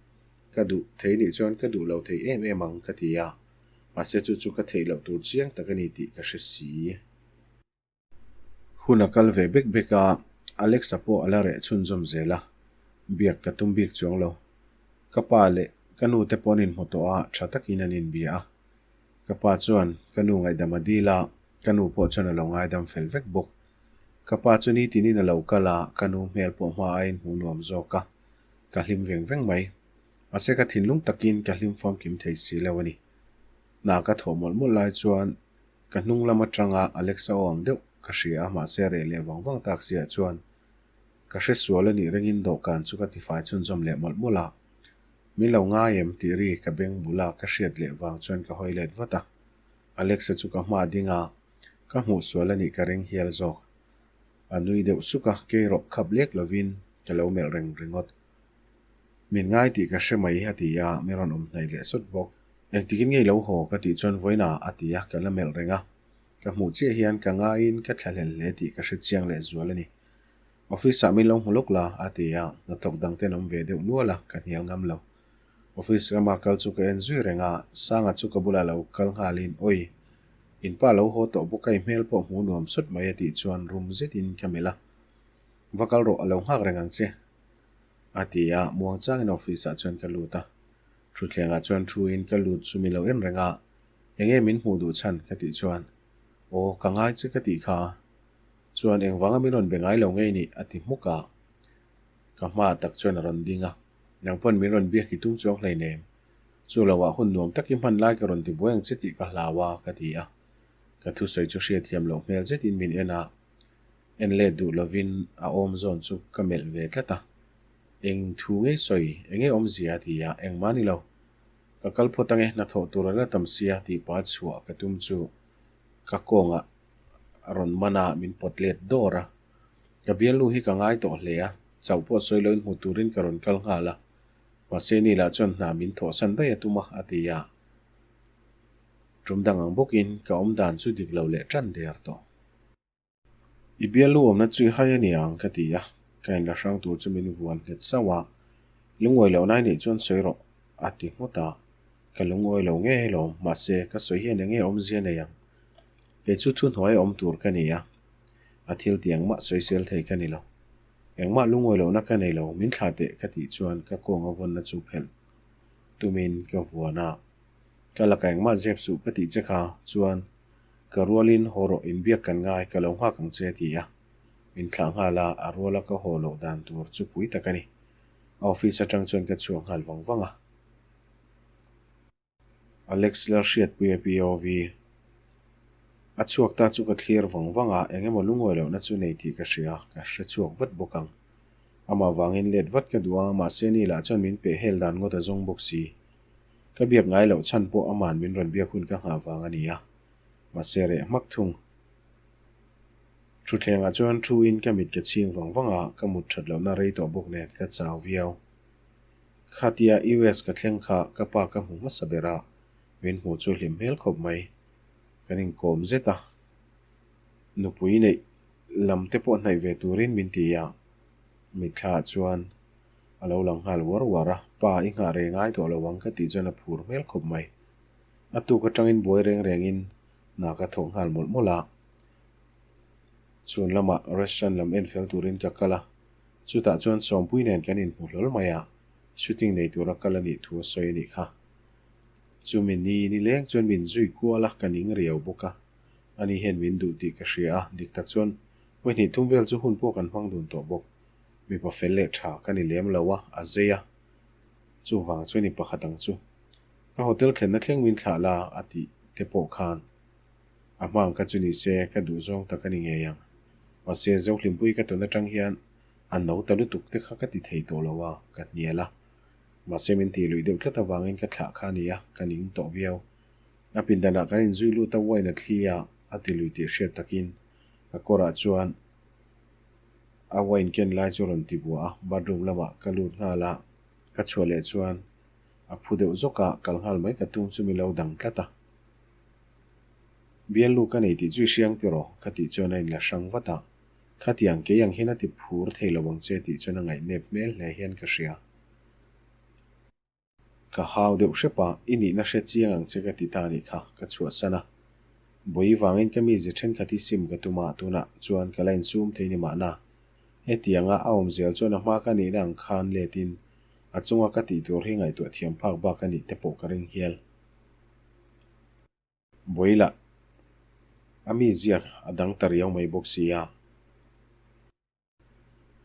Ka duh thei nih chuan ka duh lo thei em em ang ka ti a, mahse chu chu ka theih loh tur chiang tak a ni tih ka hre si. Hun a kal ve bek bek a, Alexa pawh a la reh chhunzawm zel a, biak ka tum bik chuang lo. Ka pa leh ka nu te pawh an inhmu tawh a, tha takin an inbia a. Ka pa chuan ka nu ngaihdam a dil a, ka nu pawh chuan a lo ngaidam fel vek bawk. Ka pa chu nitinin a lo kal a, ka nu hmel pawh hma aiin hmuh nuam zawk a, ka hlim veng veng mai. Mahse ka thinlung takin ka hlim famkim thei si lo a ni. Hna ka thawh mawlh mawlh lai chuan ka hnung lam atanga Alexa aw ang deuh ka hria a, mahse reh leh vang vang tak siah chuan ka hre sual a nih ringin dawhkan chu ka tifai chhunzawm leh mawlh mawlh a. Min lo ngai em tih ri ka beng bula ka hriat leh vang chuan ka hawi let vat a. Alexa chu ka hma ding a, ka hmuh sual a nih ka ring hial zawk. A nui deuh suk a, kei rawh khap lek lovin ka lo melh reng ringawt. Min ngai tih ka hre mai a ti a, min rawn awm hnaih leh sawt bawk. Engtikin nge i lo haw ka tih chuan vawiin ah a ti a, ka la melh reng a. Ka hmuh chiah hian ka ngaiin ka thlahlel hle tih ka hre chiang leh zual a ni. Office ah min lo hmu lawk la a ti a, hnathawk dang ten awm ve deuh nual a, ka hnial ngam lo. Office lama kal chu ka en zui reng a, Sanga chu ka bulah lo kal nghalin Awi, in pa lo haw tawh bawk a i hmel pawh hmu nuam sawt mai a tih chuan rum zetin ka melh a. Va kal rawh, a lo nghak reng ang che a ti a, muang changin office ah chuan ka lut a. Thutthleng ah chuan thu in ka lut chu min lo en reng a, enge min hmuh duh chhan ka tih chuan Aw, ka ngai che ka tih kha chuan engvanga min rawn be ngai lo ngei nih a ti hmuk a. Ka hmaah tak chuan a rawn ding a, nang pawn min rawn biak i tum chuang hleinem. Chu loah hun nuam tak i hman lai ka rawn ti buai ang che tih ka hlau a, ka ti a. Ka thusawi chu hriatthiam loh hmel zetin min en a, en let duh lovin a awm zawn chu ka melh ve tlat a. Eng thu ngei sawi, eng nge awmzia a ti a, engmah ni lo. Ka kal phawt ange, hnathawh tur a la tam sia tih pa chhuah ka tum chu ka kawngah a rawn man a, min pawt let dawr a. Ka bialnu hi ka ngai tawh hle a, chauh pawh sawi loin hmu turin ka rawn kal nghal a. Mahse ni lah chuan hna min thawhsan daih a tum a, a ti a. Tum dang ang bawkin ka awm dan chu dik lo leh tan der tawh. I bialnu awmna chu i hai a ni ang ka ti a, ka inla hrang tur chu min vuan nghet sauh a, lungawi loh nai nih chuan sawi rawh a ti nghut a, ka lungawi lo ngei alawm, mahse ka sawi hian eng nge awmzia nei ang? Kei chu thuhnuai awm tur ka ni a, a thil ti engmah sawisel thei ka ni lo. Engmah lungawi lohna ka nei lo, min thlah teh ka tih chuan ka kawng a vawnna chu phelh tumin ka vuan a, ka laka engmah zep suh ka tih che kha chuan ka rualin haw rawh inbiak kan ngai ka lo nghak ang che a ti a, min thlah nghal a, a ruala ka haw loh dan tur chu pui tak a ni. A office atang chuan ka chhuak nghal vang vang a. Alex Lalhriatpuia POV A chhuak ta chu ka thlir vang vang a, eng emaw lungawi lohna chu nei tih ka hria, ka hre chhuak vat bawk ang. Amah vangin let vat ka duh a, mahse ni lah chuan min peh hel dan ngawt a zawng bawk si. Ka biak ngai loh chhan pawh ama'n min rawn biak hun ka nghah vang a ni a, mahse reh hmak thung. Thutthlengah chuan thu in ka mit ka chhing vang vang a, ka mut that lohna rei tawh bawk nen ka chau viau. Khatia US ka thleng kha ka pa ka hmu hmasa ber a, min hmuh chu hlim hmel khawp mai. Kan inkawm zet a, nupui neih lam te pawh hnaih ve turin min ti a, mitthla ah chuan a lo lang nghal uar uar a, pa i nghah reng ngai tawh lo ang ka tih chuan a phur hmel khawp mai. A tuk atangin buai reng rengin hna ka thawk nghal mawlh mawlh a, chhun lamah restaurant lam en fel turin ka kal a, Chutah chuan Sawmpui nen kan inhmu hlawl mai a, shooting nei tura kal a nih thu a sawi a nih kha. Chumi ni nileng chuan min zui kual a, ka ning riau bawk a. Ani hian min duh tih ka hria a, dik tak chuan pawihnih thum vel chu hun pawh kan hmang dun tawh bawk. Mipa fel leh tha ka ni lem lo a, a zei a. Chuvang chuan i pakhat ang chu. Ka hotel thlenna thleng min thlah la a tih te pawh khan A hmang kha chu ni se ka duh zawng tak a ni ngei ang. Mahse, Zohlimpui ka tawn atang hian a no ta lutuk te kha ka ti thei tawh lo a, ka hnial a. Mahse, min tih luih deuh tlat avangin ka thlah kha a ni a, ka ning tawh viau. A pindanah kan inzui lut a wine a thli a, a ti lui tih hriat takin ka kawrah chuan a wine ken lai chu a rawn ti bua a, bathroom lamah ka lut nghal a, ka chhuah leh chuan a phu deuh zawk a, kal nghal mai ka tum chu min lo dang tlat a. Bialnu ka nei tih chu i hriang tiraw? ka tih chuan a inla hrang vat a, Khatiang kei ang hian a ti phur thei lo ang che tih chuan a ngaihnep hmel hle hian ka hria. Ka hau deuh hrep a, i nihna hre chiang ang che ka ti ta anih kha, ka chhuahsan a. Bawi vangin ka mize thenkhat hi sim ka tum a, tunah chuan ka la insum thei ni mahna. Hetianga a awm zel chuan a hma ka nihna ang khan letin a chunga ka tih tur hi ngaihtuah thiam phak bak a nih te pawh ka ring hial. Bawilah a mi ziak a dang ta riau mai bawk si a.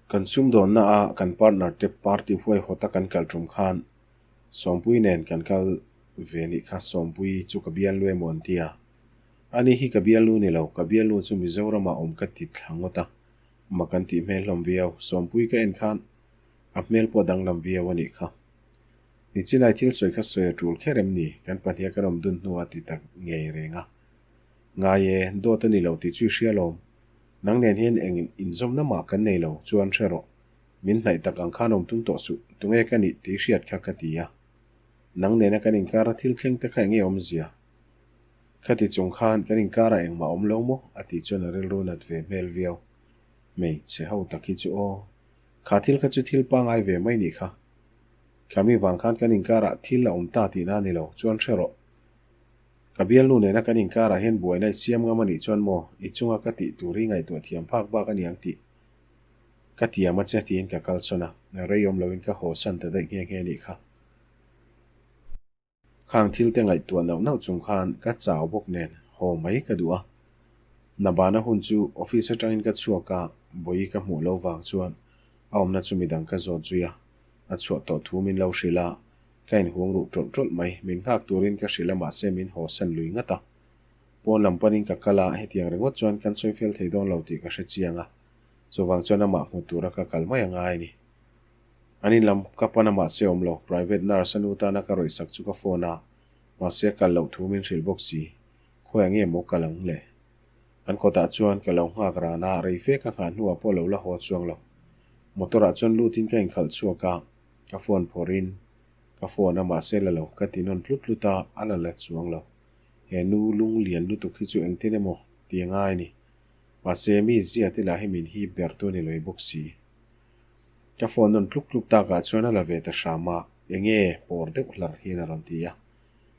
Kan sumdawnna a kan partner te party huaihawt a kan kal tum khan Sawmpui nen kan kal ve nih kha Sawmpui chu ka bialnu emaw an ti a. Ani hi ka bialnu ni lo, ka bialnu chu Mizoramah awm ka ti thla ngawt a, mak an tih hmel hlawm viau. Sawmpui ka en khan a hmel pawh a danglam viau a nih kha. Nichinai thil sawi kha sawi a tul kher em ni? Kan pahniha kan awm dun hnuah ti tak ngei reng a. Ngai e, dawt a ni lo tih chu i hria lawm. Nang nen hian eng inzawmna mah kan nei lo, chuan hre rawh. Min hnaih tak ang khan awm tum tawh suh, tunge ka nih tih i hriat kha ka ti a. Nang nena kan inkara thil thleng te kha enge awmzia? Khati chung khan kan inkarah engmah awm lo maw? a tih chuan a rilru nat ve hmel viau. Hmeichhe ho tak hi chu aw. Kha thil kha chu thil pangai ve mai nih kha. Khami vang khan kan inkarah thil a awm ta tihna a ni lo, chuan hre rawh. Ka bialnu nena kan inkarah hian buaina i siam ngam a nih chuan maw, i chunga ka tih tur hi ngaihtuah thiam phak bak a ni ang tih ka tiam a che tiin ka kalsawn a, rei awm loin ka haw san ta daih nghe nghe a nih kha. Khang thil te ngaihtuah nauh nauh chung khan ka chau bawk nen haw mai ka duh a. Nabana hun chu office atangin ka chhuak a, Bawi ka hmuh lo vang chuan a awmna chu midang ka zawt zui a, a chhuah tawh thu min lo hrilh a, ka inhung ruh tawlh tawlh mai. Min nghak turin ka hrilh a mahse min haw san lui ngat a. Pawn lam panin ka kal a, hetiang ringawt chuan kan sawi fel thei dawn lo tih ka hre chiang a, chuvang chuan amah hmu tura ka kal mai a ngai a ni. An in lam ka pan a mahse awm lo, private nurse a nu tana ka rawih sak chu ka phone a, mahse a kal loh thu min hrilh bawk si, khawiah nge maw kal ang le? An kawtah chuan ka lo nghak ran a, rei fe ka nghah hnuah pawh lo la haw chuang lo. Motor ah chuan lut in ka inkhalh chhuak a, ka phone phawrh in ka phone a mahse la lo ka ti nawn tlut tlut a, a la la chuang lo. He nu lung lian lutuk hi chu engtin emaw ti a ngai a ni. Mahse mi zia te lah hi min hip ber tu a ni lawih bawk si. Ka phone nawn tluk tluk takah chuan a la ve ta hram a, enge pawr deuh hlar hian a rawn ti a.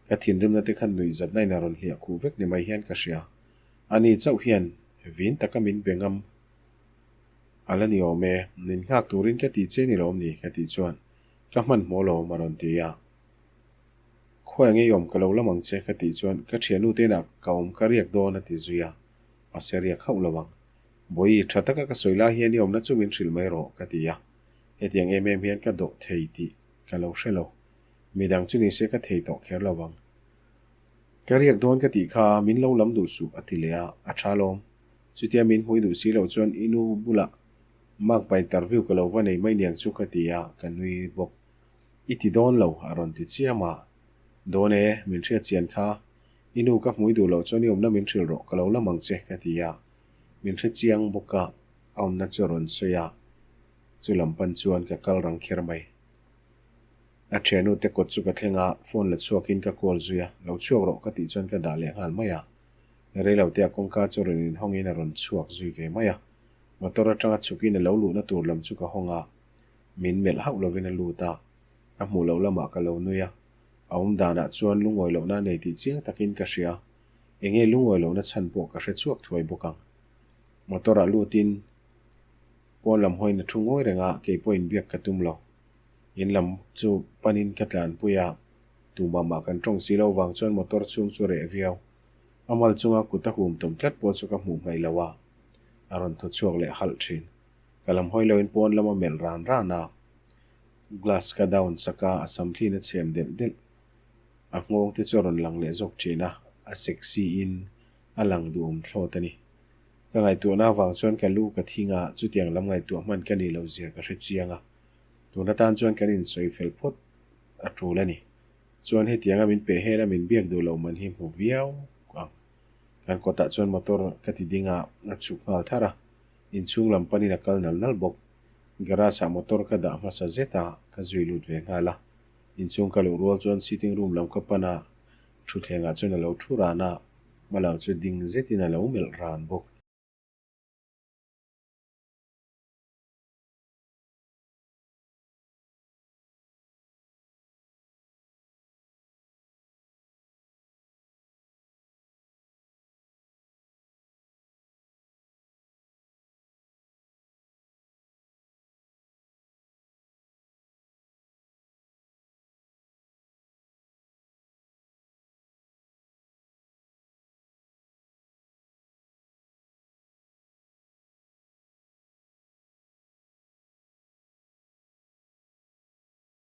Ka thinrimna te khan nuih zatna in a rawn hliah khuh vek ni mai hian ka hria. Ani chauh hian vin taka min be ngam a la ni awm e, min nghak turin ka ti che ni lawm ni ka tih chuan ka hmanhmawh lawm a rawn ti a. Khawi angei awm ka lo lam ang che ka tih chuan ka thiannu te inah ka awm ka riak dawn a ti zui a, mahse riak hauh lo ang. Bawi, tha taka ka sawi lai hian i awmna chu min hrilh mai rawh, ka ti a. Hetiang em em hian ka dawh thei tih ka lo hre lo. Midang chu nise ka thei tawh kher lo vang. Ka riak dawn ka tih kha min lo lam duh suh, a ti leh a, a tha lawm. Chutia min hmui duh si loh chuan i nu bulah mark pa interview ka lo va nei mai niang chu ka ti a, ka nui bawk. I ti dawn lo, a rawn ti chiam a. Dawn e, min hriat chian kha. I nu ka hmui duh loh chuan i awmna min hrilh rawh, ka lo lam ang che, ka ti a. Min hre chiang bawk a, a awmna chu a rawn sawi a, chu lam pan chuan ka kal rang kher mai. A thiannu te kawt chu ka thleng a, phone la chhuakin ka call zui a, lo chhuak rawh ka tih chuan ka dah leh nghal mai a. Reilo te a kawngka chu rawn inhawngin a rawn chhuak zui ve mai a. Motor atanga chhukin a lo luhna tur lam chu ka hawng a, min melh hauh lovin a lut a, a hmuh loh lamah ka lo nui a. A awm danah chuan lungawi lohna a nei tih chiang takin ka hria. Enge lungawi lohna chhan pawh ka hre chhuak thuai bawk ang. Motor ah lutin pawn lam hawiin a thu ngawi reng a, kei pawhin biak ka tum lo. In lam chu panin ka tlanpui a, tumah mah kan tawng si lo vang chuan motor chhung chu reh viau. A mal chunga kut a hum tawm tlat pawh chu ka hmuh hmaih lo a, a rawn thaw chhuak leh halh thin. Ka lam hawi loin pawn lam a melh ran ran a, glass ka down sak a, a sam thlin a chhem delh delh. A nghawng te chu a rawn lang leh zawk thin a, a sexy in a lang duhawm thlawt a ni. Ka ngaihtuahna avang chuan ka lu ka thing a, chutiang lam ngaihtuah hman ka nih loh zia ka hre chiang a. Tun atan chuan kan insawi fel phawt a tul a ni. Chuan hetianga min peh hel a min biak duh loh man hi hmu viau ang. Kan kawtah chuan motor ka ti ding a, a chhuk nghal thar a. Inchhung lam panin a kal nal nal bawk. Garage ah motor ka dah hmasa zet a, ka zui lut ve nghal a. Inchhung ka luh rual chuan sitting room lam ka pan a, thutthlengah chuan a lo thu ran a, hma lam chu ding zetin a lo melh ran bawk.